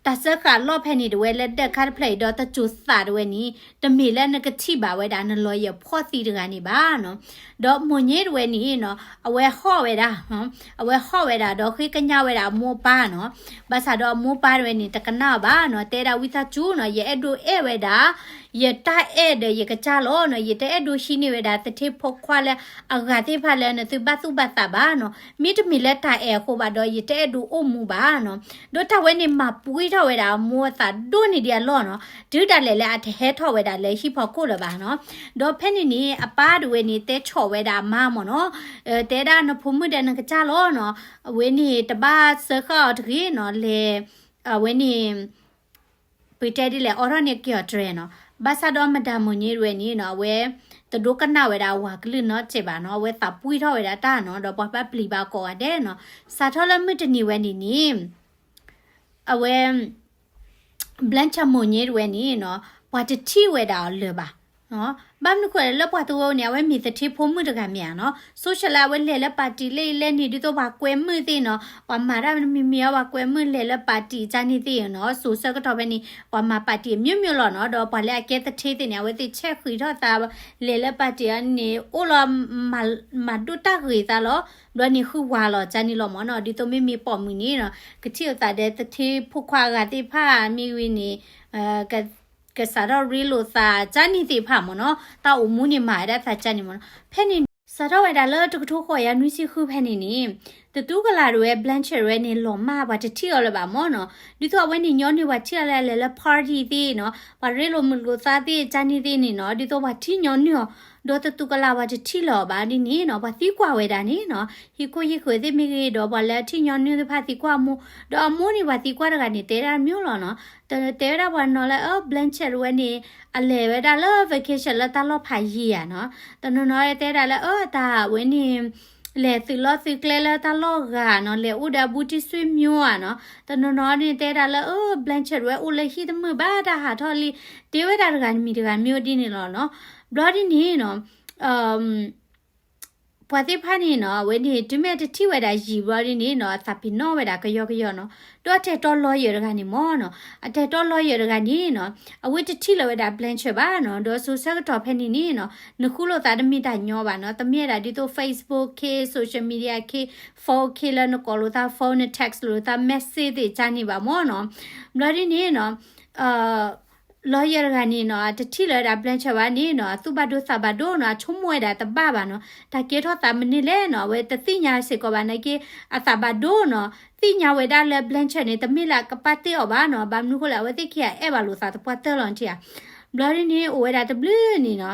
တၢ်စၢဃာ်လီၢ်ဖဲန့ၣ်တဝဲလၢဒၢးခါတဖျၢၣ်အံၤဒီးတစိၤသးတဝဲန့ၣ် တမ့ၢ်လၢနကထံၣ်ဘၣ်ဝဲဒၣ်နလီၤယံၤဖှီၣ်သံတဂၤန့ၣ်ဘၣ်နီၤ. ဒီးမိၢ်ည့တဝဲန့ၣ်နီၤ အဝဲဟီၣ်ဝဲဒၣ်, အဝဲဟီၣ်ဝဲဒၣ်ဒီးဃ့ကညးဝဲဒၣ်အမိၢ်အပၢ်နီၤ. ဘၣ်ဆၣ်ဒီးအမိၢ်ပၢ်တဝဲန့ၣ် တကနၣ်အီၤဘၣ်နီၤ, တဲဒၣ်ဝံသးစူၤနီၤ ယအဲၣ်ဒိးအဲၣ်ဝဲဒၣ် ယတၢ်အဲၣ်ဒီးယကစၢ်လီၤနီၤ, ယတအဲၣ်ဒိးဟံးန့ၢ်ဝဲဒၣ်သထ့ဖိခွါလၢအဂၤသ့ၣ်တဖၣ်လၢနသုဘၣ်သူၣ်ဘၣ်သးဘၣ်နီၤ, မ့တမ့ၢ်လၢတၢ်အဲၣ်အဃိဘၣ်ဒီး ယတအဲၣ်ဒိးအိၣ်မူဘၣ်နီၤ. ဒီးတၢ်ဝဲန့ၣ်မၤပှံၢ်ထီၣ်ဝဲဒၣ်အမိၢ်အသးဒိၣ်န့ၢ်ဒံးအလီၢ်နီၤ, တုၤဒၣ်လဲာ်လၢအတဟဲထီၣ်ဝဲဒၣ်လၢဟံၣ်ဖီခိၣ်လၢၤဘၣ်နီၤ. ဒီးဖဲန့ၣ်န့ၣ် အပၢ်တဝဲန့ၣ် တဲဆီၣ်ဝဲဒၣ်အမါမ့ၢ်နီၤ, တဲဒၣ်နဖိမုၣ်ဒီးနကစၢ်လီၤနီၤ, အဝဲန့ၣ်တဘၣ်စၢဃာ်အီၤတဂ့ၤနီၤ, လဲၤ အဝဲန့ၣ် ပတဲဒ်လဲၣ် အိးထီၣ်န့ၢ်က့ၤအီၤတြဲၤနီၤ. ဘၣ်ဆၣ်ဒီးမတၤမိၢ်ည့တဝဲန့ၣ်နီၤ အဝဲတဒိကနၣ်ဝဲဒၣ်အဝၤကလုၢ်နီတစဲးဘၣ်နီၤ, အဝဲသးပှံၢ်ထီၣ်ဝဲဒၣ်တၢ်နီၤ, ဒီးပှၤဘၣ်ပျံၤဘၣ်ကိးဂၤဒဲးနီၤ. စးထီၣ်လၢမုၢ်တနံၤဝဲန့ၣ်န့ၣ် အဝဲ Blanche မိၢ်ည့တဝဲန့ၣ်နီၤ ပှၤတထံၣ်ဝဲဒၣ်အီၤလၢၤဘၣ်. ဘၣ်မနုၤဃိလဲၣ် လၢပှၤတဝဲန့ၣ် အဝဲမ့ၢ်သထ့ဖိမုၣ်တဂၤမ့ၢ်ဧါနီၤ, ဆိကမိၣ်လၢအဝဲလဲၤလၢပၣ်တံၣ်လၢအံၤလဲၣ်န့ၣ် ဒ်သိးပှၤကွဲမုာ်သ့ၣ်နီၤ, ပှၤမၤတၢ်မံၤမံၤအီၤ ပှၤကွဲမုာ်လဲၤလၢပၣ်တံၣ်ကၢန့ၣ်သ့ၣ်နီၤ, စိၤဆၢကတီၢ်ဖဲန့ၣ် ပှၤမၤပၣ်တံၣ်အမျိုးမျိုးလီၤနီၤ, ဒီးပှၤလၢအကဲသထ့သ့ၣ်န့ၣ် အဝဲသ့ၣ်ဆဲးဃံးထီၣ်သး လဲၤလၢပၣ်တံၣ်အီၤန့ၣ် အိၣ်လီၤ မၤဒိၣ်တၢ်ဂ့ၤသးလီၤ, ဘျီန့ၣ်ဃုဝၤလီၤကၢန့ၣ်လီၤမ့ၢ်နီၤ, ဒ်သိးမ့မ့ၢ်ပိာ်မုၣ်န့ၣ်နီၤ ကထံၣ်အသးဒီးသထ့ဖိခွါအဂၤသ့ၣ်တဖၣ်မ့ၢ်ဝံၤန့ၣ် ကစးထီၣ်ရ့လိာ်သးကၢန့ၣ်သ့ၣ်တဖၣ်မ့ၢ်နီၤ, တၢ်အိၣ်မူန့ၣ်မၤဝဲဒၣ်သးကၢန့ၣ်မ့ၢ်နီၤ. ဖဲန့ၣ် စးထီၣ်ဝဲဒၣ်လၢတကထိဃိးယၤနွံဆံဃုဖဲန့ၣ်န့ၣ် တတူကလာ်တဝဲ Blanche တဝဲန့ၣ် လီၤမၢ်ပှၤတထံၣ်အီၤလၢၤဘၣ်မ့ၢ်နီၤ, ဒ်သိးအဝဲန့ၣ်ညီနုၢ်ပှၤထံၣ်အီၤလၢအလဲၤလၢ party သ့ၣ်နီၤ, ပှၤရ့လိာ်မုာ်လိာ်သးသ့ၣ်ကၢန့ၣ်သ့ၣ်န့ၣ်နီၤ, ဒ်သိးပှၤထံၣ်ညီနုၢ်အီၤ, ဒီးတတူကလာ်ပှၤတထံၣ်လၢၤအီၤဘၣ်ဒ်န့ၣ်နီၤ, ပှၤသံကွၢ်ဝဲဒၣ်န့ၣ်နီၤ, ဟံၣ်ခိၣ်ဟံၣ်ဃၢၤသ့ၣ်မ့ၢ်ဂ့ၤ ဒီးပှၤလၢအထံၣ်ညီနုၢ်သ့ၣ်တဖၣ်သံကွၢ်အမိၢ်, ဒီးအမိၢ်န့ၣ်ပှၤသံကွၢ်တဂၤန့ၣ် တဲဒၣ်တမံၤလီၤနီၤ, တဲဝဲဒၣ်ပှၤနီၤလၢ အၢ Blanche တဝဲန့ၣ် အလဲၤဝဲဒၣ်လၢ vacation လၢတၢ်လီၢ်ဖးယံၤဧါနီၤ, တနီၤနီၤတဲဒၣ်လၢ အၢ တၢ်ဝဲန့ၣ် လဲၤသုးလီၢ်သုးကျဲလၢတၢ်လီၢ်ဂၤနီၤ, လဲၤအိၣ်ဒီးအဘူးတံၢ်ဆွေမျိုးဧါနီၤ, တနီၤနီၤန့ၣ်တဲဒၣ်လၢ အၢ Blanche တဝဲအိၣ်လၢဟံၣ်တမုာ်ဘၣ် တၢ်ဟးထီၣ်လံ, တဲဝဲဒၣ်တဂၤတမံၤတဂၤမျိုးဒ်န့ၣ်လီၤနီၤ. ဘျီဒ်န့ၣ်နီၤ ပှၤသ့ၣ်တဖၣ်န့ၣ်နီၤ အဝဲန့ၣ် တုၤမ့ၢ်တထံၣ်ဝဲဒၣ်ယံာ်ဘျီဒ်န့ၣ်နီၤ အသးပ့ၤနီၣ်ဝဲဒၣ်ကယီကယီနီၤ. ဒီးအတၢ်အဲၣ်တီ lawyer တဂၤန့ၣ်မ့ၢ်နီၤ, အတၢ်အဲၣ်တီ lawyer တဂၤန့ၣ်နီၤ အဝဲတထံၣ်လီၤဝဲဒၣ် Blanchard ဘၣ်နီၤ. ဒီးစိၤဆၢကတီၢ်ဖဲန့ၣ်န့ၣ်နီၤ နဃုလိာ်သးတမ့ၢ်တၢ်ညီဘၣ်နီၤ, တမ့ၢ်ဝဲဒၣ်ဒ်သိး Facebook ခ့ social media ခ့ phone ခ့လၢနကိးလိာ်သး phone န text လိာ်သး message သ့ၣ်ကန့ၣ်ဘၣ်မ့ၢ်နီၤ. ဘျီဒ်န့ၣ်နီၤ lawyer တဂၤန့ၣ်နီၤ အတထံၣ်လီၤဝဲဒၣ် Blanchard ဘၣ်န့ၣ်နီၤ အသူၣ်ဘၣ်ဒိသးဘၣ်ဒိနီၤ, အဆိကမိၣ်ဝဲဒၣ်တဘၣ်ဘၣ်နီၤ, တၢ်ကဲထီၣ်သးမနုၤလဲၣ်နီၤ အဝဲတသ့ၣ်ညါစ့ၢ်ကီးဘၣ်နာ်က့ အသးဘၣ်ဒိနီၤ, သ့ၣ်ညါဝဲဒၣ်လၢ Blanchard န့ၣ် တမ့ၢ်လၢအကပာ်တ့ၢ်အီၤဘၣ်နီၤ, ဘၣ်မနုၤဃိလဲၣ် အဝဲသ့ၣ်ခံဂၤအဲၣ်ဘၣ်လိာ်သးသပှၢ်တၢၢ်လီၤနထံၣ်ဧါ. ဘျီဒ်န့ၣ် အိၣ်ဝဲဒၣ်တဘျုးနံၣ်နီၤ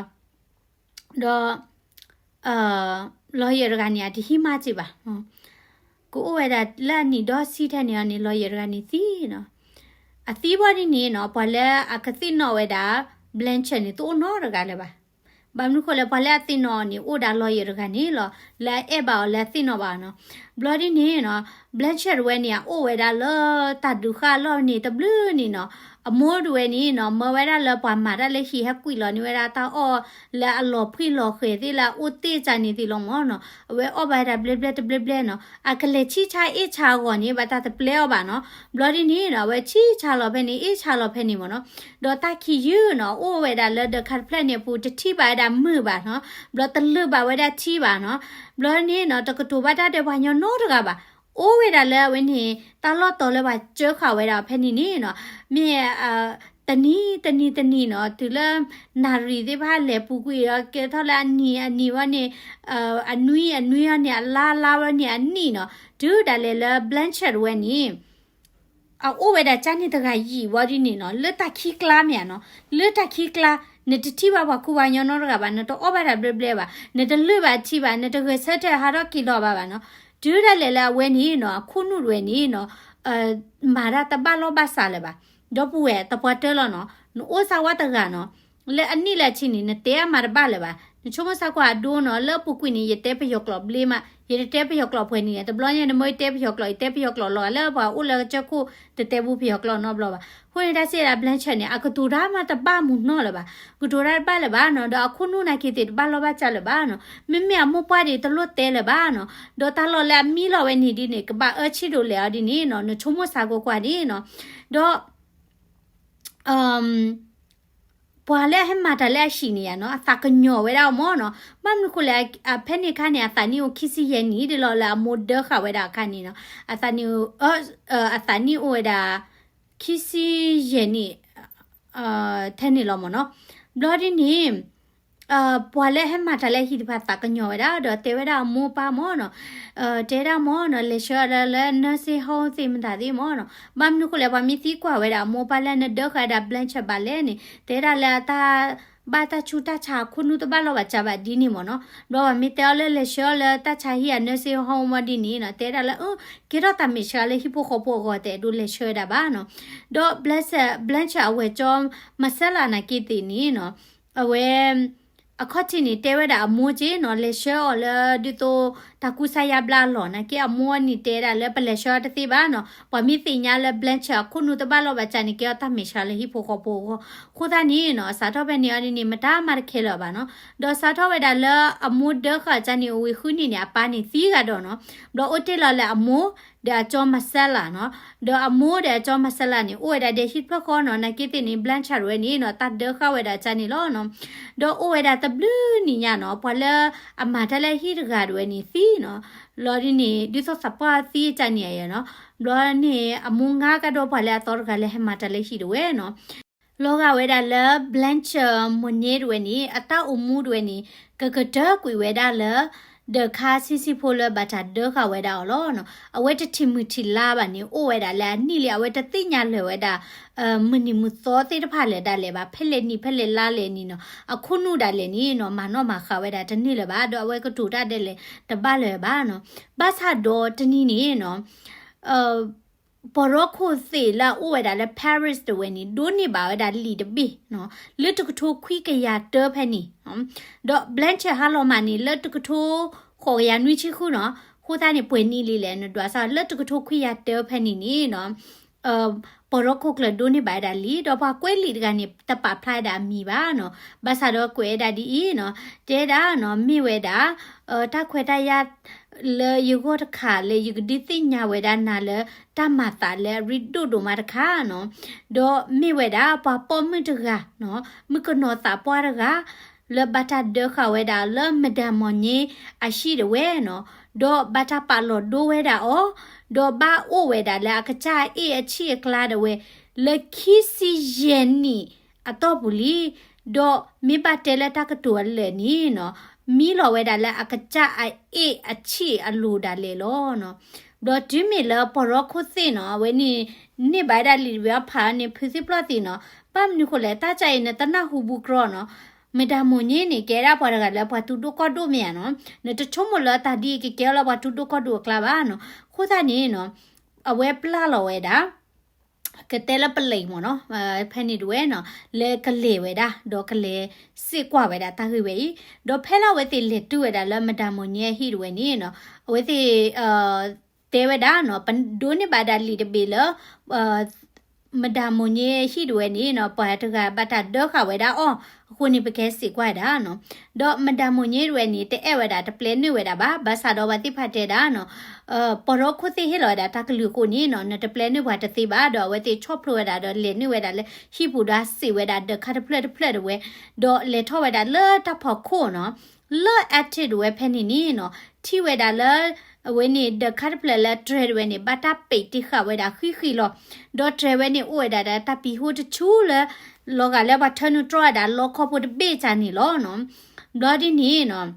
ဒီး lawyer တဂၤန့ၣ် အတဟံးမၤစ့ၢ်ဘၣ်, ကအိၣ်ဝဲဒၣ်လၢအနံၣ်ဒီဆံထဲန့ၣ်အီၤန့ၣ် lawyer တဂၤန့ၣ်သံနီၤ. အသံဘၣ်ဒ်န့ၣ်နီၤ ပှၤလၢအကသ့ၣ်နီၣ်ဝဲဒၣ် Blanchard န့ၣ် တအိၣ်နီတဂၤလၢၤဘၣ်. ဘၣ်မနုၤဃိလဲၣ် ပှၤလၢအသ့ၣ်နီၣ်အီၤန့ၣ် အိၣ်ဒၣ် lawyer တဂၤန့ၣ်လီၤ, လၢအအဲၣ်ဘၣ်အီၤလၢအသ့ၣ်နီၣ်ဘၣ်အီၤနီၤ. ဘျီဒ်န့ၣ်နီၤ Blanchard တဝဲန့ၣ် အအိၣ်ဝဲဒၣ်လၢတၢ်ဒုးဃာ်လီၢ်န့ၣ်တဘျုးနံၣ်နီၤ, အမိၢ်တဝဲန့ၣ်နီၤ မၢဝဲဒၣ်လၢပှၤမၤတၢ်လၢဟံၣ် ဟဲကွံာ်လီၤန့ၢ်ဝဲဒၣ်တၢ်အီၣ်လၢအလီၤဖှံလီၤဃဲၤသ့ၣ်လၢအအိၣ်တ့ၢ်ကန့ၣ်သ့ၣ်လီၤမ့ၢ်နီၤ, အဝဲအီၣ်ဘၣ်ဝဲဒၣ်ဘျဲဘျဲတဘျဲဘျဲနီၤ, အကလဲၤဆံၣ်ဆါအ့ၣ်ဆါအဂီၢ်န့ၣ် ဘၣ်တၢ်တပျဲအီၤဘၣ်နီၤ. ဘျီဒ်န့ၣ်နီၤ အဝဲဆံၣ်ဆါလီၤဖဲန့ၣ် အ့ၣ်ဆါလီၤဖဲန့ၣ်မ့ၢ်နီၤ, ဒီးတၢ်ခံယုၢ်နီၤ အိၣ်ဝဲဒၣ်လၢဒၢးခါတဖျၢၣ်န့ၣ်အပူၤ တထံၣ်ဘၣ်ဝဲဒၣ်မုၢ်ဘၣ်နီၤ, ဘျီတလၢာ်ဘၣ်ဝဲဒၣ်ထံဘၣ်နီၤ, ဘျီန့ၣ်နီၤ တကတိၤဘၣ်တၢ်ဒီးပှၤကညီနီတဂၤဘၣ်. အိၣ်ဝဲဒၣ်လၢအဝဲန့ၣ် တၢ်လီၢ်တီၤလၢပှၤစၢဃာ်ဝဲဒၣ်ဖဲန့ၣ်န့ၣ်နီၤ, မ့ၢ် တနံၤတနံၤတနံၤနီၤ တုၤလၢ နၣ်ရံၣ်သ့ၣ်တဖၣ်လဲၤပူၤကွံာ်ဒီး ကဲထီၣ်လၢအနံၤအနံၤဝဲန့ၣ် အနွံအနွံအီၤန့ၣ် အလါလါဝဲန့ၣ် အနံၣ်နီၤ, တုၤဒၣ်လဲာ်လၢ Blanchard တဝဲန့ၣ် အအိၣ်ဝဲဒၣ်ကန့ၣ်တဂၤယံာ်ဝဲဒ်န့ၣ်နီၤ, လၢတၢ်ခံကျါမ့ၢ်ဧါနီၤ, လၢတၢ်ခံကျါ နတထံၣ်ဘၣ်ပှၤခူပှၤကညီနီတဂၤဘၣ်, နတအီၣ်ဘၣ်တၢ်ဘျဲဘျဲဘၣ်, နတလၢာ်ဘၣ်ထံဘၣ်, နတဂဲၤဆၢထၢၣ်ဟးထီၣ်က့ၤလီၤဘၣ်ဘၣ်နီၤ, တုၤဒၣ်လဲာ်လၢအဝဲန့ၣ်နီၤ အခိၣ်နူာ်တဝဲန့ၣ်နီၤ မၤတၢ်တဘၣ်လီၢ်ဘၣ်စးလၢၤဘၣ်, ဒီပုၢ်ဝဲၢ်သပှၢ်တၢၢ်လီၤနီၤ, နအိၣ်စၢ်ဝါတဂၤနီၤ လၢအနံၣ်လၢအဆံန့ၣ် နတဲအမၤတဘၣ်လၢၤဘၣ်, နဆိကမိၣ်စၢ်ကွၢ်အဒိနီၤ, လၢအပူၤကွံာ်န့ၣ် ယတဲပယီၤကျိာ်ဘျ့မး, ယတတဲပယီၤကျိာ်ပှဲၤနံၣ်လဲၣ်, တဘျီညါန့ၣ် မ့ၢ်ယတဲပယီၤကျိာ် ယတဲပယီၤကျိာ်လီၤ, လၢပှၤအိၣ်လၢကစၢၢ်ခိၣ် တတဲဘူးပယီၤကျိာ်နီတဘျီဘၣ်. အဃိန့ၣ်တၢ်စံးဒၣ် Blanchard န့ၣ် အကတိၤတၢ်မးတဘၣ်မုၢ်နီၢ်လၢၤဘၣ်, ကတိၤတၢ်တဘၣ်လၢၤဘၣ်နီၤ, ဒီးအခိၣ်နူာ်နာ်က့သ့ၣ်တဘၣ်လီၢ်ဘၣ်စးလၢၤဘၣ်နီၤ, မ့မ့ၢ်အမိၢ်ပှၢ်ဒ်တလိၣ်တဲလၢၤဘၣ်နီၤ, ဒီးတၢ်လီၢ်လၢအမံလီၤဝဲန့ၣ်ဒ်န့ၣ် ကဘၣ်အၢဆံၣ်ဒိးလဲာ်အီၤဒ်န့ၣ်နီၤ, နဆိကမိၣ်စၢ်ကွၢ်ကွၢ်န့ၣ်နီၤ, ဒီး ပှၤလၢအဟဲမၤတၢ်လၢအဟံၣ်န့ၣ်ယါနီၤ အသးကညီၤဝဲဒၣ်အီၤမ့ၢ်နီၤ, ဘၣ်မနုၤဃိလဲၣ် ဖဲန့ၣ်အခါန့ၣ် အသးနံၣ်အိၣ်ခံဆံယဲၢ်နံၣ်ဒ်လီၤလၢအမိၢ်ဒၢဃာ်ဝဲဒၣ်အခါန့ၣ်နီၤ, အသးနံၣ် အသးနံၣ်အိၣ်ဝဲဒၣ် ခံဆံယဲၢ်နံၣ် ထဲန့ၣ်လီၤမ့ၢ်နီၤ, ဘျီဒ်န့ၣ် ပှၤလၢဟဲမၤတၢ်လၢအဟံၣ်တဖၣ်သးကညီၤဝဲဒၣ် ဒီးတဲဝဲဒၣ်အမိၢ်ပၢ်မ့ၢ်နီၤ, တဲဒၣ်မ့ၢ်နီၤ လဲၤဆှၢလၢ nursing home သ့ၣ်မတၤသ့ၣ်မ့ၢ်နီၤ, ဘၣ်မနုၤဃိလဲၣ် ပှၤမ့ၢ်သံကွၢ်ဝဲဒၣ်အမိၢ်ပၢ်လၢနဒၢဃာ်ဝဲဒၣ် Blanchard ဘၣ်လဲၣ်န့ၣ် တဲဒၣ်လၢအတၢ် ဘၣ်တၢ်ဆူးတၢ်ဆါအခိၣ်နူာ်တဘၣ်လီၢ်ဘၣ်စးဘၣ်ဒ်န့ၣ်မ့ၢ်နီၤ, ဘျီပှၤမ့ၢ်တဲအီၤလၢလဲၤဆှၢအီၤလၢတၢ်ဆါဟံၣ်အ nursing home မ့ၢ်ဒ်န့ၣ်နီၤ တဲဒၣ်လၢ ကဲထီၣ်တၢ်မဲာ်ဆှးလၢဟံၣ်ဖိဃီဖိအဂီၢ် တအဲၣ်ဒိးလဲၤဆှၢဝဲဒၣ်ဘၣ်နီၤ, ဒီး Blanchard အဝဲၢ်ကၠီ Marcella နာ်က့သ့ၣ်န့ၣ်နီၤ အဝဲ အခီၣ်ထံးန့ၣ် တဲဝဲဒၣ်အမိၢ်က့နီၤ လဲၤဆှၢအီၤလၢဒ်သိး တၢ်ကူစါယါဘျါအလီၢ် နာ်က့အမိၢ်န့ၣ်တဲဒၣ်လၢပလဲၤဆှၢအီၤတသ့ဘၣ်နီၤ, ပှၤမ့ၢ်သ့ၣ်ညါလၢ Blanchard အခိၣ်နူာ်တဘၣ်လီၢ်ဘၣ်စးန့ၣ် ကဲထီၣ်တၢ်မဲာ်ဆှးလၢဟံၣ်ဖိဃီဖိအဂီၢ်, အဃိသတးန့ၣ်နီၤ စးထီၣ်ဖဲန့ၣ်အီၤဒ်န့ၣ် မတၤမၤတခဲလၢာ်ဘၣ်နီၤ, ဒီးစးထီၣ်ဝဲဒၣ်လၢအမိၢ်ဒၢဃာ်ကန့ၣ် အဝံၤဃုနံၣ်န့ၣ် အပၢ်န့ၣ်သံဂၤဒီးနီၤ, ဘျီအိၣ်တ့ၢ်လီၤလၢအမိၢ် ဒီးအကၠီ Marcella နီၤ, ဒီးအမိၢ်ဒီးအကၠီ Marcella န့ၣ် အိၣ်ဝဲဒၣ်ဒီးဟံၣ်တဖျၢၣ်ဃီနီၤ, နာ်က့သ့ၣ်န့ၣ် Blanchard ဝဲန့ၣ်နီၤ တၢ်ဒၢဃာ်ဝဲဒၣ်ကန့ၣ်လီၤနီၤ, ဒီးအိၣ်ဝဲဒၣ်တဘျုးနံၣ်ညါနီၤ ပှၤလၢအမၤတၢ်လၢဟံၣ်တဂၤတဝဲန့ၣ်သံနီၤ, ဘျီဒ်န့ၣ် ဒ်သိးသးပှၢ်သံကန့ၣ်အံၤနီၤ, ဘျီန့ၣ် အမိၢ်ငါကဒီးပှၤလၢအသီတဂၤလၢဟဲမၤတၢ်လၢဟံၣ်တဝဲနီၤ လီၤဂာ်ဝဲဒၣ်လၢ Blanchard Mone တဝဲန့ၣ် အတၢ်အိၣ်မူတဝဲန့ၣ် ကကတၢၢ်ကွံာ်ဝဲဒၣ်လၢ ဒီးခါဆံးဆံးဖိလၢဘၣ်တၢ်ဒၢဃာ်ဝဲဒၣ်အီၤလီၤနီၤ, အဝဲတထံၣ်မုၢ်ထံၣ်လါဘၣ်န့ၣ် အိၣ်ဝဲဒၣ်လၢအနံၣ်လံ အဝဲတသ့ၣ်ညါလၢၤဝဲဒၣ် မုၢ်နံၤမုၢ်သီသ့ၣ်တဖၣ်လၢၤဒၣ်လဲာ်ဘၣ်, ဖဲလဲၣ်နံၣ်ဖဲလဲၣ်လါလဲၣ်န့ၣ်နီၤ, အခိၣ်နူာ်ဒၣ်လဲာ်န့ၣ်နီၤ မၤနီၣ်မၤဃာ်ဝဲဒၣ်တန့ၢ်လၢၤဘၣ်, ဒီးအဝဲကတိၤတၢ်ဒၣ်လဲာ်တဘၣ်လၢၤဘၣ်နီၤ, ဘၣ်ဆၣ်ဒီးတနံၤန့ၣ်နီၤ ပှၤဟီၣ်ခိၣ်သ့ၣ်လၢအအိၣ်ဝဲဒၣ်လၢ Paris တဝဲန့ၣ် ဒိးန့ၢ်ဘၣ်ဝဲဒၣ်လံာ်တဘ့ၣ်နီၤ, လၢတကထိခွံကယၤတၢဖဲန့ၣ်, ဒီး Blanchard ဟါလီၤမးန့ၣ် လၢတကထိဃိးကယၤနွံဆံဃုနီၤ, အဃိသတးန့ၣ် ပှဲၤနံၣ်လံလဲၣ် နဒွးစၢ် လၢတကထိခွံကယၤတၢဖဲန့ၣ်န့ၣ်နီၤ, ပီၢ်ရီခိၣ်ကျၢၢ်ဒိးန့ၢ်ဘၣ်ဝဲဒၣ်လံာ် ဒီးပှၤကွဲးလံာ်တဂၤန့ၣ် တပာ်ဖျါဝဲဒၣ်အမံၤဘၣ်နီၤ. ဘၣ်ဆၣ်ဒီးကွဲးဝဲဒၣ်ဒ်အံၤနီၤ, တဲဒၣ်နီၤ မ့ၢ်ဝဲဒၣ် တၢ်ခွဲးတၢ်ယာ် လၢယဂီၢ်တခါလၢယကဒုးသ့ၣ်ညါဝဲဒၣ်နၤလၢ တၢ်မၤသးလၢအရ့ဒိၣ်ဒိၣ်မးတခါနီၤ, ဒီးမ့ၢ်ဝဲဒၣ်ပှၤပိာ်မုၣ်တဂၤနီၤ, မုၣ်ကနီၤသးပှၢ်တဂၤ လၢဘၣ်တၢ်ဒၢဃာ်ဝဲဒၣ်လၢမဒၤမိၢ်ည့အဟံၣ်ဒၣ်ဝဲနီၤ, ဒီးဘၣ်တၢ်ပာ်လီၤဒိဝဲဒၣ်အီၤ, ဒီးဘၣ်အိၣ်ဝဲဒၣ်လၢအကစၢ်အအ့ၣ်အဆံၣ်အကျါဒၣ်ဝဲ လၢခံဆံယဲၢ်နံၣ်အတီၢ်ပူၤလံ. ဒီးမ့ၢ်ဘၣ်တဲလၢတၢ်ကတိၤအလၢာ်န့ၣ်နီၤ, မံလီၤဝဲဒၣ်လၢအကစၢ်အအ့ၣ်အဆံၣ်အလိၤဒၣ်လဲာ်လီၤနီၤ. ဘျီတုၤမ့ၢ်လၢပီၢ်ရီခိၣ်သ့ၣ်နီၤ, အဝဲန့ၣ် န့ၢ်ဘၣ်ဝဲဒၣ်လံာ်တဘ့ၣ်အဖးန့ၣ် ဖုသ့ၣ်ပျီၢ်သ့ၣ်နီၤ, ဘၣ်မနုၤဃိလဲၣ် တၢ်ကါအံၤနတနၢ်ဟူဘူးကြီနီၤ, မဒၤမိၢ်ည့န့ၣ် ကဲဒၣ်ပှၤတဂၤလၢပှၤတူၢ်ဒိၣ်ကီၢ်ဒိၣ်မ့ၢ်ဧါနီၤ, နတဆိကမိၣ်လၢတၢ်ဒ်အံၤကကဲလၢပှၤတူၢ်ဒိၣ်ကီၢ်ဒိၣ်အကျါဘၣ်နီၤ. အဃိသတးန့ၣ်နီၤ, အဝဲပျၢ်လီၤဝဲဒၣ် ကတဲလၢပလံၤမ့ၢ်နီၤ, ဖဲန့ၣ်ဒၣ်ဝဲနီၤ, လၢကလဲၤဝဲဒၣ် ဒီးကလဲၤစ့ၢ်ကွၢ်ဝဲဒၣ်တၢ်ဂ့ၢ်ဝဲအံၤ, ဒီးဖဲလၢအဝဲသ့ၣ်လဲၤတုၤဝဲဒၣ်လၢမဒၤမိၢ်ည့အဟံၣ်ဒၣ်ဝဲန့ၣ်နီၤ, အဝဲသ့ၣ် တဲဝဲဒၣ်နီၤ, ပဒိးန့ၢ်ဘၣ်ဒၣ်လံာ်တဘ့ၣ်လၢ မဒၤမိၢ်ည့ဟံၣ်ဒၣ်ဝဲန့ၣ်နီၤ, ပှၤတဂၤဘၣ်တၢ်ဒၢဃာ်ဝဲဒၣ်အီၤ, အဃိန့ၣ် ပကဟဲစ့ၢ်ကွၢ်ဒၣ်နီၤ. ဒီးမဒၤမိၢ်ည့ဒၣ်ဝဲန့ၣ် တအဲၣ်ဝဲဒၣ်တပျဲနုာ်ဝဲဒၣ်ဘၣ်, ဘၣ်ဆၣ်ဒီးပှၤသ့ၣ်တဖၣ်တဲဒၣ်နီၤ, ပီၢ်ရီခိၣ်သ့ၣ်ဟ့ၣ်လီၤဝဲဒၣ်တၢ်ကလုၢ်အဃိန့ၣ်နီၤ, နတပျဲနုာ်ပှၤတသ့ဘၣ်, ဒီးအဝဲသ့ၣ်ဆီၣ်ဖျိဝဲဒၣ်ဒီးလဲၤနုာ်ဝဲဒၣ်လၢဟံၣ်ပူၤဒီးစံးဝဲဒၣ်ဒၢးခါတဖျၢၣ်တဖျၢၣ်ဒၣ်ဝဲ, ဒီးလဲၤထီၣ်ဝဲဒၣ်လၢတၢ်ဖီခိၣ်နီၤ, လၢ attic ဒၣ်ဝဲဖဲန့ၣ်န့ၣ်နီၤ, ထံၣ်ဝဲဒၣ်လၢ အဝဲန့ၣ် ဒၢးခါတဖျၢၣ်လၢတြဲၤဒၣ်ဝဲန့ၣ် ဘၣ်တၢ်ပံးတ့ၢ်ဃာ်ဝဲဒၣ်ဃံဃံလီၤ. ဒီးတြဲၤဝဲန့ၣ် အိၣ်ဝဲဒၣ်ဒီးတၢ်ပံၤဟိတဆူလၢ လီၤဂာ်လၢပှၤထၢနုာ်တြီဝဲဒၣ်လီခီဖိတဘ့ၣ်ကန့ၣ်လီၤနီၤ. ဘျီဒ်န့ၣ်နီၤ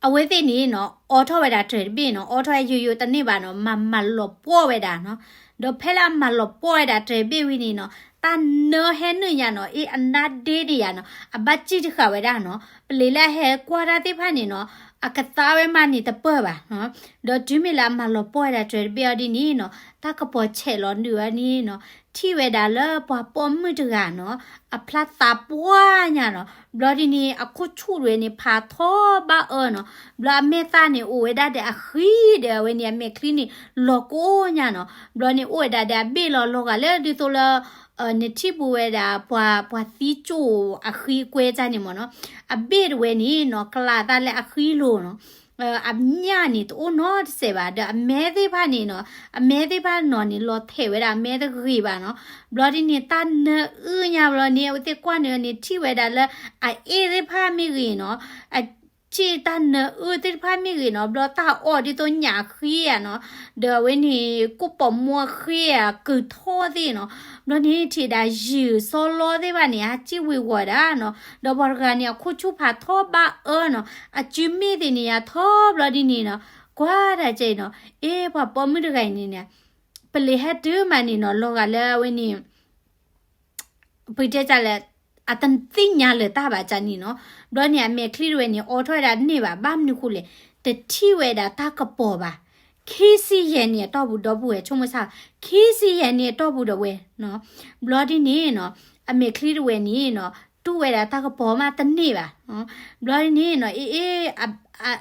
အဝဲသ့ၣ်န့ၣ်နီၤ အိးထီၣ်ဝဲဒၣ်တြဲၤတဘ့ၣ်နီၤ, အိးထီၣ်ယိယိတန့ၢ်ဘၣ်နီၤ, မၤမၤလီၤပှီၢ်ဝဲဒၣ်နီၤ. ဒီးဖဲလၢအမၤလီၤပှီၢ်ဝဲဒၣ်တြဲၤတဘ့ၣ်ဝံၤန့ၣ်နီၤ, တၢ်နၢဟဲနုာ်ညါနီၤ, အ့ၣ်အနါဒ့န့ၢ်ယၤနီၤ, အဘၣ်စံၣ်တဃာ်ဝဲဒၣ်နီၤ. ပလံၤလၢအဟဲကွၢ်တၢ်သ့ၣ်တဖၣ်န့ၣ်နီၤ, အကသါဝဲမးန့ၣ်တပၢၢ်ဘၣ်နီၤ. ဒီးတုၤမ့ၢ်လၢအမၤလီၤပှီၢ်ဝဲဒၣ်တြဲၤတဘ့ၣ်အီၤဒ်န့ၣ်နီၤ, တၢ်ကပီၤဆဲးလီၤနုာ်ဝဲန့ၣ်နီၤ, ထံၣ်ဝဲဒၣ်လၢပှၤပိာ်မုၣ်တဂၤနီၤ, အဖျါသးပှၢ်ညါနီၤ. ဘျီဒ်န့ၣ် အခိၣ်ဆူၣ်ဒၣ်ဝဲန့ၣ် ဖးထီဘၣ်အၢနီၤ. ဘျီအမဲာ်သၣ်န့ၣ် အိၣ်ဝဲဒၣ်ဒီးအဃံဒီးအဝဲန့ၣ် အမဲာ်ချံန့ၣ် လီၤကိးညါနီၤ. ဘျီန့ၣ် အိၣ်ဝဲဒၣ်ဒီးအဘ့ၣ်လီၤ လီၤဂာ်လၢဒ်သိးလၢ နထံၣ်ဘူးဝဲဒၣ် ပှၤ ပှၤသံကၠိၣ်အဃံအကွဲတၢ်န့ၣ်မ့ၢ်နီၤ. အဘ့ၣ်ဒၣ်ဝဲန့ၣ်နီၤ ကလးသးလၢအဃံလိၤနီၤ. အညၣ်န့ၣ် တအိၣ်နီတစဲးဘၣ်, ဒီးအမဲသ့ၣ်တဖၣ်န့ၣ်နီၤ, အမဲသ့ၣ်တဖၣ်နီၤန့ၣ် လီၤထဲးဝဲဒၣ်အမဲတဂ့ၤဘၣ်နီၤ. ဘျီဒ်န့ၣ် တၢ်နၢအုၣ်ညါဘျီန့ၣ် အဝဲသ့ၣ်ကွၢ်န့ၣ်န့ၣ် ထံၣ်ဝဲဒၣ်လၢ အအ့ၣ်သ့ၣ်တဖၣ်မ့ၢ်ဂ့ၤနီၤ, အ စ့ၣ်တၢ်နၢအုၣ်သ့ၣ်တဖၣ်မ့ၢ်ဂ့ၤနီၤ, ဘျီတၢ်အီၣ်ဒ်သိးညၣ်ဃံဧါနီၤ, ဒီးအဝဲန့ၣ် ကိၣ်ပီာ်မူအဃံဧါ ကုၢ်ထီၣ်သ့ၣ်နီၤ. ဘျီန့ၣ် ထံၣ်ဒၣ်ယုၢ်စီလီသ့ၣ်တဖၣ်န့ၣ် ဟးစံၣ်ဝ့ၤဝီၤဒၣ်နီၤ. ဒီးပှၤတဂၤန့ၣ် အခိၣ်ဆူၣ်ဖးထီဘၣ်အၢနီၤ, အစုမ့ၢ်သ့ၣ်န့ၣ်ယၤထီဘျီဒ်န့ၣ်နီၤ. ကွၢ်တၢ်ကဲနီၤ, အ့ ပှၤပိာ်မုၣ်တဂၤအံၤန့ၣ်န့ၣ် ပလံၤဟဲတုၤမးန့ၣ်နီၤ, လီၤဂာ်လၢအဝဲန့ၣ် ပတဲတၢ်လၢ အတသ့ၣ်ညါလၢၤတၢ်ဘၣ်ကန့ၣ်နီၤ. ဘျီန့ၣ် အမဲာ်ချံတဝဲန့ၣ် အိးထီၣ်ဝဲဒၣ်န့ၢ်ဘၣ်, ဘၣ်မနုၤဃိလဲၣ်, တထံၣ်ဝဲဒၣ်တၢ်ကပီၤဘၣ်. ခံဆံယဲၢ်နံၣ်အတီၢ်ပူၤ ဒီပုၢ်ဝဲၢ်ဆိကမိၣ်ဆၣ်, ခံဆံယဲၢ်နံၣ်အတီၢ်ပူၤဒီးဝဲနီၤ. ဘျီဒ်န့ၣ်နီၤ, အမဲာ်ချံတဝဲန့ၣ်နီၤ, တူၢ်ဝဲဒၣ်တၢ်ကပီၤမးတန့ၢ်ဘၣ်. ဘျီဒ်န့ၣ်နီၤ, အ့ အ့ အ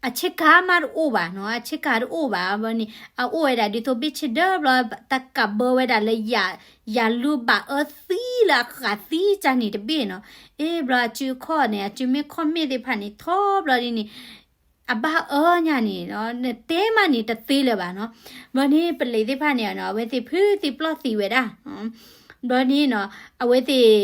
အဆ့ကၤမးတအိၣ်ဘၣ်နီၤ, အဆ့ကၤတအိၣ်ဘၣ်. ဘျီန့ၣ် အအိၣ်ဝဲဒၣ်ဒ်သိးဘ့ၣ်ဆ့ဒၢဘျီ, တၢ်ကးဘၢဝဲဒၣ်လၢ ယၤလူဘၣ်အၢသံလၢအဃးသံကန့ၣ်တဘ့ၣ်နီၤ. အ့ ဘျီအစုအခီၣ်န့ၣ် အစုမ့ၢ်ခီၣ်မ့ၢ်သ့ၣ်တဖၣ်န့ၣ် ထီဘျီဒ်န့ၣ် အဘၣ်အၢညါန့ၣ်နီၤ, နတဲမးန့ၣ်တသ့လၢၤဘၣ်နီၤ. ဘျီန့ၣ် ပလံၤသ့ၣ်တဖၣ်န့ၣ်နီၤ, အဝဲသ့ၣ်ဖုသံပျီၢ်သံဝဲဒၣ်. ဘျီန့ၣ်နီၤ, အဝဲသ့ၣ်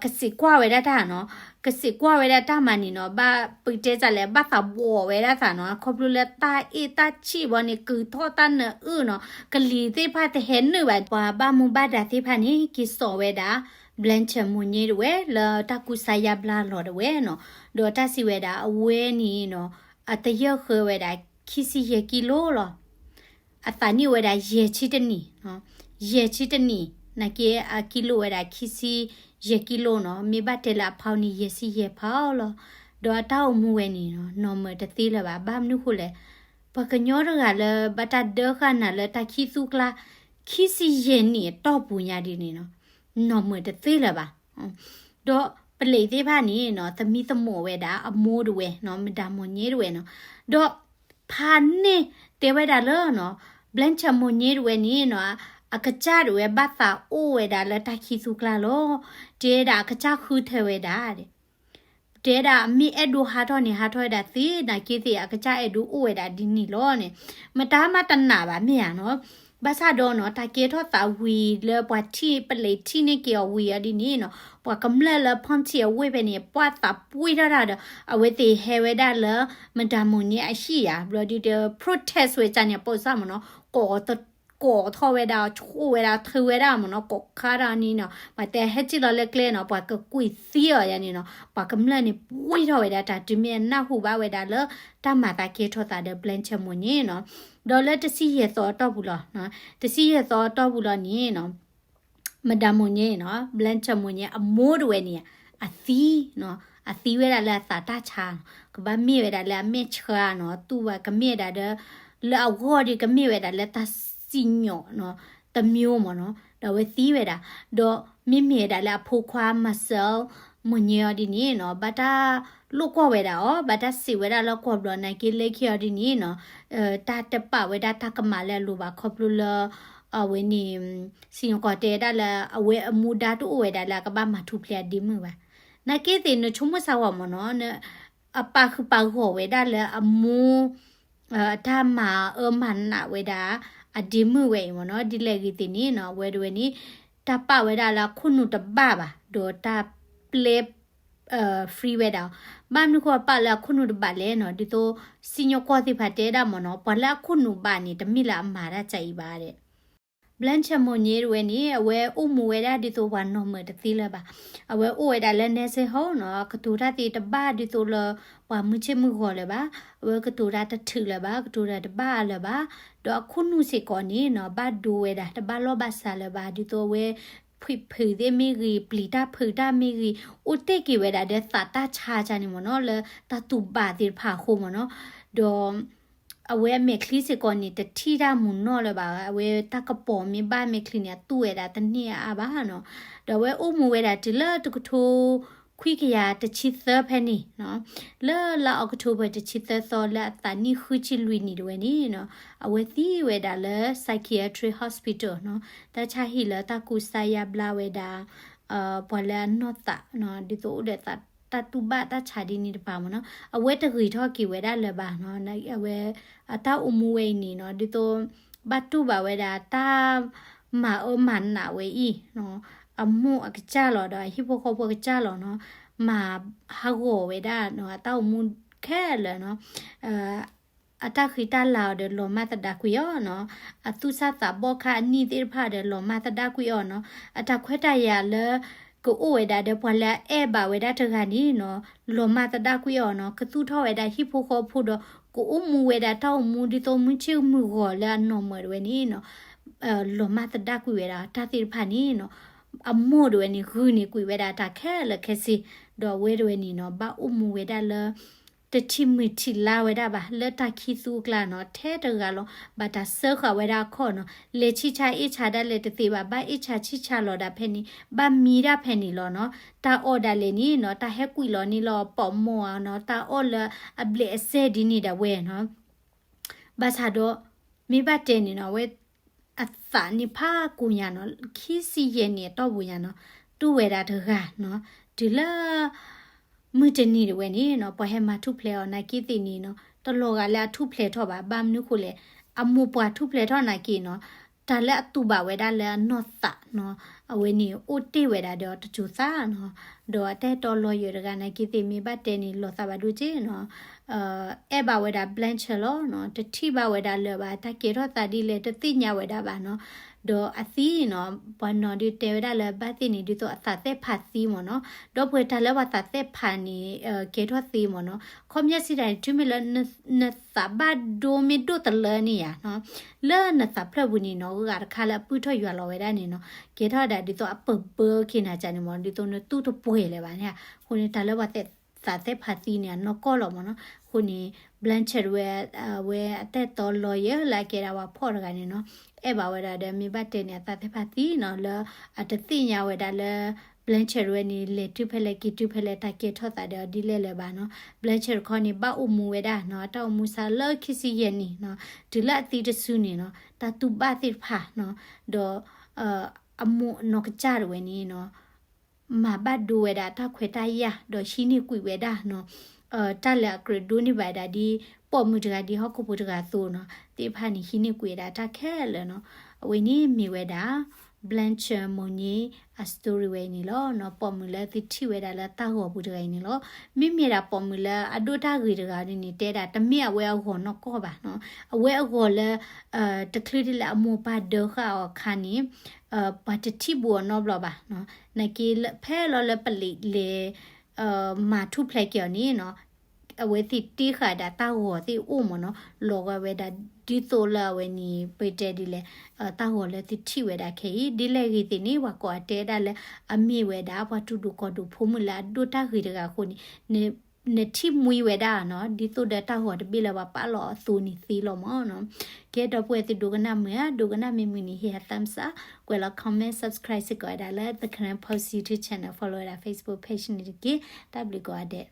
ကစံးကွၢ်ဝဲဒၣ်တၢ်နီၤ, ကစံးကွၢ်ဝဲဒၣ်တၢ်မးန့ၣ်နီၤ, ဘၣ်ပတဲတၢ်လဲၣ်, ဘၣ်သးဘှီးဝဲဒၣ်သးနီၤ, ခီဖျိလၢတၢ်အ့ၣ်တၢ်ဆံၣ်ဘျီန့ၣ် ကုၢ်ထီၣ်တၢ်နၢအုၣ်နီၤ, ကလံၤသ့ၣ်တဖၣ်တဟဲနုာ်ဘၣ်. ပှၤဘၣ်မူဘၣ်ဒါသ့ၣ်တဖၣ်န့ၣ် က့ၤစိာ်ဝဲဒၣ် Blanchard မိၢ်ည့ဒၣ်ဝဲ လၢတၢ်ကူစါယါဘျါလီၤဒၣ်ဝဲနီၤ, ဒီးတၢ်စံးဝဲဒၣ် အဝဲန့ၣ်နီၤ, အတယၢၢ်ဃၢဝဲဒၣ် ခံဆံယဲၢ်ကံလိလီၤ. အသးနံၣ်အိၣ်ဝဲဒၣ်ယဲၢ်ဆံတနံၣ်, ယဲၢ်ဆံတနံၣ်, နာ်က့အကံလိဝဲဒၣ်ခံဆံယဲၢ်ကံလိနီၤ, မ့ၢ်ဘၣ်တဲလၢအဖီန့ၣ် ယဲၢ်ဆံယဲၢ်ဖီလီၤ. ဒီးအတၢ်အိၣ်မူဝဲန့ၣ်နီၤ, နီၢ်မုာ်တသ့လၢၤဘၣ်. ဘၣ်မနုၤဃိလဲၣ်, ပှၤကညီတဂၤလၢဘၣ်တၢ်ဒၢဃာ်နၤလၢတၢ်ခံသူကျါ ခံဆံယဲၢ်နံၣ်အတီၢ်ပူၤညါဒ်န့ၣ်နီၤ, နီၢ်မုာ်တသ့လၢၤဘၣ်. ဒီးပလံၤသ့ၣ်တဖၣ်န့ၣ်နီၤ, သမံသမိးဝဲဒၣ်အမိၢ်ဒၣ်ဝဲနီၤ, မဒၣ်မိၢ်ည့ဒၣ်ဝဲနီၤ, ဒီးဖးန့ၢ်တဲဝဲဒၣ်လၢနီၤ, Blanche Monier တဝဲန့ၣ်နီၤ, အကစၢ်တဝဲဘၣ်သးအိၣ်ဝဲဒၣ်လၢတၢ်ခံသူကျါလီၤ. တဲဒၣ်အကစၢ်ဃုထၢဝဲဒၣ်, တဲဒၣ်အမ့ၢ်အဲၣ်ဒိးဟးထီၣ်န့ၣ် ဟးထီၣ်ဝဲဒၣ်သ့, နာ်က့သ့ၣ်အကစၢ်အဲၣ်ဒိးအိၣ်ဝဲဒၣ်ဒ်န့ၣ်လီၤန့ၣ်, မတၤမးတနာ်ဘၣ်မ့ၢ်ဧါနီၤ. ဘၣ်ဆၣ်ဒီးနီၤ တၢ်ကဲထီၣ်သးဝံၤလၢပှၤထံၣ် ပလဲၤထံၣ်န့ၢ်က့ၤအီၤဝံၤအီၤဒ်န့ၣ်နီၤ, ပှၤကမျၢၢ်လၢ Ponty အဝ့ၢ်ဖဲန့ၣ် ပှၤသးပှ့ၢ်ထီၣ်တၢ်ဒီး အဝဲသ့ၣ်ဟဲဝဲဒၣ်လၢ Madame Monier အဟံၣ်ဧါ, ဘျီဒုဒီး protest ဝဲဒၣ်န့ၣ် ပိာ်စၣ်မ့ၢ်နီၤ, ကိးထီၣ်ဝဲဒၣ် ဆိၣ်ဝဲဒၣ် ထုးဝဲဒၣ်မ့ၢ်နီၤ, ကိးခါတၢ်န့ၣ်နီၤ, ပှၤတဲဟဲစံၣ်လီၤလၢကျဲနီၤ, ပှၤကကွံာ်သံအီၤယါန့ၣ်နီၤ, ပှၤကမျၢၢ်န့ၣ် ပှ့ၢ်ထီၣ်ဝဲဒၣ် တၢ်တုၤမ့ၢ်အနၢ်ဟူဘၣ်ဝဲဒၣ်လၢ တၢ်မၤသးကဲထီၣ်သးဒီး Blanche Monier နီၤ. ဒီးလၢတဆံယဲၢ်သီအတီၢ်ပူၤလီၤ, တဆံယဲၢ်သီအတီၢ်ပူၤလီၤန့ၣ်နီၤ Madame Monier နီၤ, Blanche Monier အမိၢ်တဝဲန့ၣ် အသံနီၤ, အသံဝဲဒၣ်လၢအသးတၢ်ဆါနီၤ, ကဘၣ်မ့ၢ်ဝဲဒၣ်လၢအမဲာ်ဆှးနီၤ, တူၢ်ဘၣ်ကမ့ၢ်ဝဲဒၣ်ဒီး လၢအဂီၢ်ဒီးကမ့ၢ်ဝဲဒၣ်လၢတၢ်စံၣ်ညီၣ်နီၤ, တမျိုးမ့ၢ်နီၤ, ဒီးအဝဲသံဝဲဒၣ်, ဒီးမ့မ့ၢ်ဝဲဒၣ်လၢအဖိခွါ Marcel Monier အီၤဒ်န့ၣ်နီၤ, ဘၣ်တၢ်လိာ်ကွီၢ်ဝဲဒၣ်အီၤ, ဘၣ်တၢ်စံးဝဲဒၣ်လၢကွီၢ်ဘျီ နာ်က့လၢခံအီၤဒ်န့ၣ်နီၤ, တၢ်တပာ်ဝဲဒၣ်တၢ်ကမၣ်လၢအလိၤဘၣ်ခီဖျိလၢ အဝဲန့ၣ် စံၣ်ညီၣ်ကွီၢ်တဲဒၣ်လၢ အဝဲအမူဒါတအိၣ်ဝဲဒၣ်လၢအကဘၣ်မၤထူၣ်ဖျဲးအဒ့မုၣ်ဘၣ်. နာ်က့သ့ၣ်နဆိကမိၣ်စၢ်ဝဲမ့ၢ်နီၤ, အပာ်ဃုာ်ပာ်ဂီၢ်ဝဲဒၣ်လၢအမူ တၢ်မၤအၢမၤနးဝဲဒၣ် အဒ့မုၣ်ဝဲအံၤမ့ၢ်နီၤ, ဒ်လဲၣ်ဂ့ၤသ့ၣ်န့ၣ်နီၤ, အဝဲတဝဲန့ၣ် တၢ်ပာ်ဝဲဒၣ်လၢအခိၣ်နူာ်တဘၣ်ဘၣ်, ဒီးတၢ်ပျဲ free ဝဲဒၣ်အီၤ, ဘၣ်မနုၤဃိအပာ်လၢအခိၣ်နူာ်တဘၣ်လဲၣ်နီၤ, ဒ်သိး စံၣ်ညီၣ်ကွီၢ်သ့ၣ်တဖၣ်တဲဒၣ်မ့ၢ်နီၤ, ပှၤလၢအခိၣ်နူာ်ဘၣ်န့ၣ် တမ့ၢ်လၢအမၤတၢ်ကါအံၤဘၣ်ဒဲး Blanche Monier တဝဲန့ၣ် အဝဲအိၣ်မူဝဲဒၣ်ဒ်သိးပှၤနီၢ်မၢၢ်တသ့လၢၤဘၣ်. အဝဲအိၣ်ဝဲဒၣ်လၢ nursing home နီၤ, ကတိၤတၢ်သ့တဘၣ်ဒ်သိးလၢ ပှၤမုၢ်ဆ့ၣ်မုၢ်ဂီၤလၢၤဘၣ်. အဝဲကတိၤတၢ်တထုးလၢၤဘၣ်, ကတိၤတၢ်တဘၣ်လၢၤဘၣ်. ဒီးအခိၣ်နူာ်စ့ၢ်ကီးန့ၣ်နီၤ ဘၣ်ဒိဝဲဒၣ် တဘၣ်လီၢ်ဘၣ်စးလၢၤဘၣ်, ဒ်သိးအဝဲ ဖှံဖုးသ့ၣ်မ့ၢ်ဂ့ၤ, ပျံၤတၢ်ဖုးတၢ်မ့ၢ်ဂ့ၤ, အိၣ်တ့ၢ်က့ၤဝဲဒၣ်ဒီးသးတၢ်ဆါကါန့ၣ်မ့ၢ်နီၤ, လၢတၢ်တူၢ်ဘၣ်သ့ၣ်တဖၣ်အဃိမ့ၢ်နီၤ. ဒီး အဝဲအမဲာ်ချံစ့ၢ်ကီးန့ၣ် တထံၣ်တၢ်မုာ်နီၢ်လၢၤဘၣ်, အဝဲတၢ်ကပီၤမ့ၢ်ဘၣ်မဲာ်ချံန့ၣ် အတူၢ်ဝဲဒၣ်တန့ၢ်အါအါဘၣ်နီၤ. ဒီးအဝဲအိၣ်မူဝဲဒၣ်တုၤလၢတကထိခွံကယၤတဆံသၢဖဲန့ၣ်နီၤ, လၢလါအီးကထိဘၢၣ်တဆံသၢသီ လၢအသးနံၣ်ဃုဆံလွံၢ်နံၣ်တဝဲန့ၣ်နီၤ, အဝဲသံဝဲဒၣ်လၢ psychiatric hospital နီၤ, တၢ်ဆါဟံၣ်လၢတၢ်ကူစါယါဘျါဝဲဒၣ် ပှၤလၢအနီၢ်သးနီၤ, ဒ်သိးအိၣ်ဒီးတၢ်တူၢ်ဘၣ်တၢ်ဆါဒ်န့ၣ်တဖၣ်မ့ၢ်နီၤ, အဝဲတဂ့ၤထီၣ်က့ၤဝဲဒၣ်လၢၤဘၣ်နီၤ. အဝဲအတၢ်အိၣ်မူဝဲအံၤန့ၣ်နီၤ, ဒ်သိး ဘၣ်တူၢ်ဘၣ်ဝဲဒၣ်တၢ်မၤအၢမၤနးဝဲအံၤနီၤ, အမိၢ်အကစၢ်လီၤဒီးအဟံၣ်ဖိဃီဖိအကစၢ်လီၤနီၤ, မၤဟးဂီၤဝဲဒၣ်နီၤ, အတၢ်အိၣ်မူခဲလၢာ်နီၤ. အတၢ်ဃံတၢ်လၤအီၤဒီးလီၤမၢ်သဒါကွံာ်အီၤနီၤ, အသူၣ်ဆၣ်သးဘီၣ်ခါအနံၣ်သ့ၣ်တဖၣ်ဒီးလီၤမၢ်သဒါကွံာ်အီၤနီၤ, အတၢ်ခွဲးတၢ်ယာ်လၢ ကအိၣ်ဝဲဒၣ်ဒီးပှၤလၢအအဲၣ်ဘၣ်ဝဲဒၣ်တဂၤန့ၣ်နီၤ, လီၤမၢ်သဒါကွံာ်အီၤနီၤ, ကသူၣ်ထီၣ်ဝဲဒၣ်ဟံၣ်ဖိဃီဖိဒီး ကအိၣ်မူဝဲဒၣ်တၢ်အိၣ်မူဒ်သိးမုၢ်ဆ့ၣ်မုၢ်ဂီၤလၢအနီၢ်မၢၢ်တဝဲန့ၣ်နီၤ, လီၤမၢ်သဒါကွံာ်ဝဲဒၣ်တၢ်သ့ၣ်တဖၣ်န့ၣ်နီၤ, အမိၢ်တဝဲန့ၣ် ဂုာ်န့ၢ်ကွံာ်ဝဲဒၣ်တၢ်ခဲလၢာ်ခဲဆ့, ဒီးအဝဲတဝဲန့ၣ်နီၤ ဘၣ်အိၣ်မူဝဲဒၣ်လၢ တထံၣ်မုၢ်ထံၣ်လါဝဲဒၣ်ဘၣ် လၢတၢ်ခံသူအကျါနီၤ, ထဲတဂၤလီၤ. ဘၣ်တၢ်စၢဃာ်ဝဲဒၣ်အခီၣ်နီၤ, လဲၤဆံၣ်ဆါအ့ၣ်ဆါဒၣ်လဲာ်တသ့ဘၣ်, ဘၣ်အ့ၣ်ဆါဆံၣ်ဆါလီၤဒၣ်ဖဲန့ၣ်, ဘၣ်မံဒၣ်ဖဲန့ၣ်လီၤနီၤ. တၢ်အီၣ်ဒၣ်လဲာ်န့ၣ်နီၤ, တၢ်ဟဲကွံာ်လီၤန့ၢ်လၢပိာ်မိၢ်ဧါနီၤ, တၢ်အီၣ်လၢအဘျဲးအစဲဒ်န့ၣ်ဒၣ်ဝဲနီၤ. ဘၣ်ဆၣ်ဒီး မ့ၢ်ဘၣ်တဲန့ၣ်နီၤ, အဝဲ အသးန့ၣ်ဖးကိညါနီၤ, ခံဆံယဲၢ်နံၣ်အတီၢ်ပူၤညါနီၤ, တူၢ်ဝဲဒၣ်တဂၤနီၤ, တုၤလၢ မုၢ်တနံၤတဝဲန့ၣ်နီၤ, ပှၤဟဲမၤထူၣ်ဖျဲးအီၤနာ်က့သ့ၣ်န့ၣ်နီၤ, တလီၤဂာ်လၢအထူၣ်ဖျဲးထီၣ်ဘၣ်. ဘၣ်မနုၤဃိလဲၣ်, အမိၢ်ပှၢ်ထူၣ်ဖျဲးထီၣ်နာ်က့နီၤ, တၢ်လၢအတူၢ်ဘၣ်ဝဲဒၣ်လၢအနီၢ်သးနီၤ, အဝဲန့ၣ်အိၣ်တ့ၢ်ဝဲဒၣ်ဒီးတစိၤသးနီၤ. ဒီးအတၢ်အဲၣ်တီလီၤယၢၤတဂၤနာ်က့သ့ၣ် မ့ၢ်ဘၣ်တဲန့ၣ် လီၤသးဘၣ်ဒိက့နီၤ, အဲၣ်ဘၣ်ဝဲဒၣ် Blanche လီၤနီၤ, တထံၣ်ဘၣ်ဝဲဒၣ်လၢၤဘၣ်, တၢ်ကဲထီၣ်သးဒ်လဲၣ် တသ့ၣ်ညါဝဲဒၣ်ဘၣ်နီၤ. ဒီးအသံနီၤ, ပှၤနီၤဒုးတဲဝဲဒၣ်လၢဘၣ်သ့ၣ်န့ၣ် ဒ်သိးအသးသ့ၣ်ဖးသံမ့ၢ်နီၤ. ဒီပုၢ်ဝဲၢ် တၢ်လၢပှၤသးသ့ၣ်ဖးန့ၣ် ကဲထီၣ်သ့မ့ၢ်နီၤ. ခီပညီစံးတၢ်န့ၣ် တုၤမ့ၢ်လၢ နသးဘၣ်ဒိမ့ၢ်ဒိၣ်တလၢန့ၣ်ဧါနီၤ, လၢနသးဖျၢၣ်ပူၤန့ၣ်နီၤ, ဂၤတခါလၢအပုၢ်ထီၣ်ယွၤလီၤဝဲဒၣ်န့ၣ်နီၤ, ကဲထီၣ်ဝဲဒၣ်ဒ်သိးအပၢၢ်ဘၢက့ၤနၤကၢန့ၣ်မ့ၢ်, ဒ်သိးနတူၢ်တပှဲၤလၢၤဘၣ်န့ၣ်. အဃိန့ၣ် တၢ်လၢပှၤသးသ့ၣ်ဖးသံန့ၣ် အနီၢ်ကီၢ်လီၤမ့ၢ်နီၤ. အဃိန့ၣ် Blanche ဝဲ အဝဲအတၢ်အဲၣ်တီလီၤယၢၤလၢအကဲဒၣ်ပှၤဖှီၣ်တဂၤန့ၣ်နီၤ, အဲၣ်ဘၣ်ဝဲဒၣ်ဒီး မ့ၢ်ဘၣ်တဲန့ၣ် အသးသ့ၣ်ဖးသံနီၤ, လၢအတသ့ၣ်ညါဝဲဒၣ်လၢ Blanchard ဝဲန့ၣ် လဲၤတုၤဖဲလဲၣ် က့ၤတုၤဖဲလဲၣ် တၢ်ကဲထီၣ်သးဒီးအီၤဒ်လဲၣ်လၢၤဘၣ်နီၤ. Blanchard တခီန့ၣ် ဘၣ်အိၣ်မူဝဲဒၣ်နီၤ အတၢ်အိၣ်မူစးလၢခံဆံယဲၢ်နံၣ်နီၤ တုၤလၢအသံတစုန့ၣ်နီၤ တၢ်တူၢ်ဘၣ်သ့ၣ်တဖၣ်နီၤ ဒီး အမိၢ်နီၢ်ကစၢ်တဝဲန့ၣ်နီၤ မၤဘၣ်ဒိဝဲဒၣ်တၢ်ခွဲးတၢ်ယာ် ဒီးဟံးန့ၢ်ကွံာ်ဝဲဒၣ်နီၤ တၢ်လၢအကြၢးဒိးန့ၢ်ဘၣ်ဝဲဒၣ်ဒ် ပိာ်မုၣ်တဂၤဒ်ဟီၣ်ခိၣ်ဖိတဂၤအသိးနီၤ သ့ၣ်တဖၣ်န့ၣ် ဟံးန့ၢ်ကွံာ်ဝဲဒၣ်တၢ်ခဲလၢာ်နီၤ. အဝဲန့ၣ်မ့ၢ်ဝဲဒၣ် Blanchard Monier အ story ဝဲအံၤန့ၣ်လီၤနီၤ. ပိာ်မုၣ်လၢသုထံၣ်ဝဲဒၣ်လၢတၢ်ဂီၤပူၤတဂၤအံၤန့ၣ်လီၤ. မ့မ့ၢ်ဒၣ်ပိာ်မုၣ်လၢအဒိၣ်တၢ်ဂ့ၤတဂၤန့ၣ် တဲဒၣ်တမ့ၢ်အဝဲအဂီၤနီၢ်ကီၢ်ဘၣ်နီၤ. အဝဲအဂီၤလၢ တချုးဒ်လၢအမိၢ်ပၢ်ဒၢဃာ်အီၤအခါန့ၣ် ပှၤတထံၣ်ဘူးအီၤနီတဘျီဘၣ်နီၤ. နာ်က့ဖဲလီၤလၢပလံးလဲၤ မၤထူၣ်ဖျဲးက့ၤအီၤန့ၣ်နီၤ အဝဲသ့ၣ်တ့ဃာ်ဒၣ်တၢ်ဂီၤသ့ၣ်အိၣ်မ့ၢ်နီၤ လီၤဂာ်ဝဲဒၣ်ဒ်သိးလၢအဝဲန့ၣ် ပတဲဒ်လဲၣ် တၢ်ဂီၤလၢသုထံၣ်ဝဲဒၣ်ခဲအံၤ ဒ်လဲၣ်ဂ့ၤသ့ၣ်န့ၣ် ပှၤကိးအတဲဒၣ်လၢ အမ့ၢ်ဝဲဒၣ်ပှၤတူၢ်ဒိၣ်ကီၢ်ဒိၣ်ဖိမုၣ်လၢအဒိၣ်တၢ်ဂ့ၤတဂၤအဃိန့ၣ် နထံၣ်မှံဝဲဒၣ်နီၤ ဒ်သိးဒီးတၢ်ဂီၤတဘ့ၣ်လၢပှၤပာ်လီၤအသိးန့ၣ်သ့လီၤမ့ၢ်နီၤ. ကဲဒီပုၢ်ဝဲၢ်သုဒိကနၣ်မုာ်ဧါ ဒိကနၣ်မ့ၢ်မုာ်န့ၣ် ဟ့ၣ် thumbs up ကွဲးလီၤ comment subscribe စ့ၢ်ကီးဝဲဒၣ်လၢ The Karen Post YouTube channel follow ဝဲဒၣ် Facebook page န့ၣ်တက့ၢ်. တၢ်ဘျုးကိးဂၤဒဲး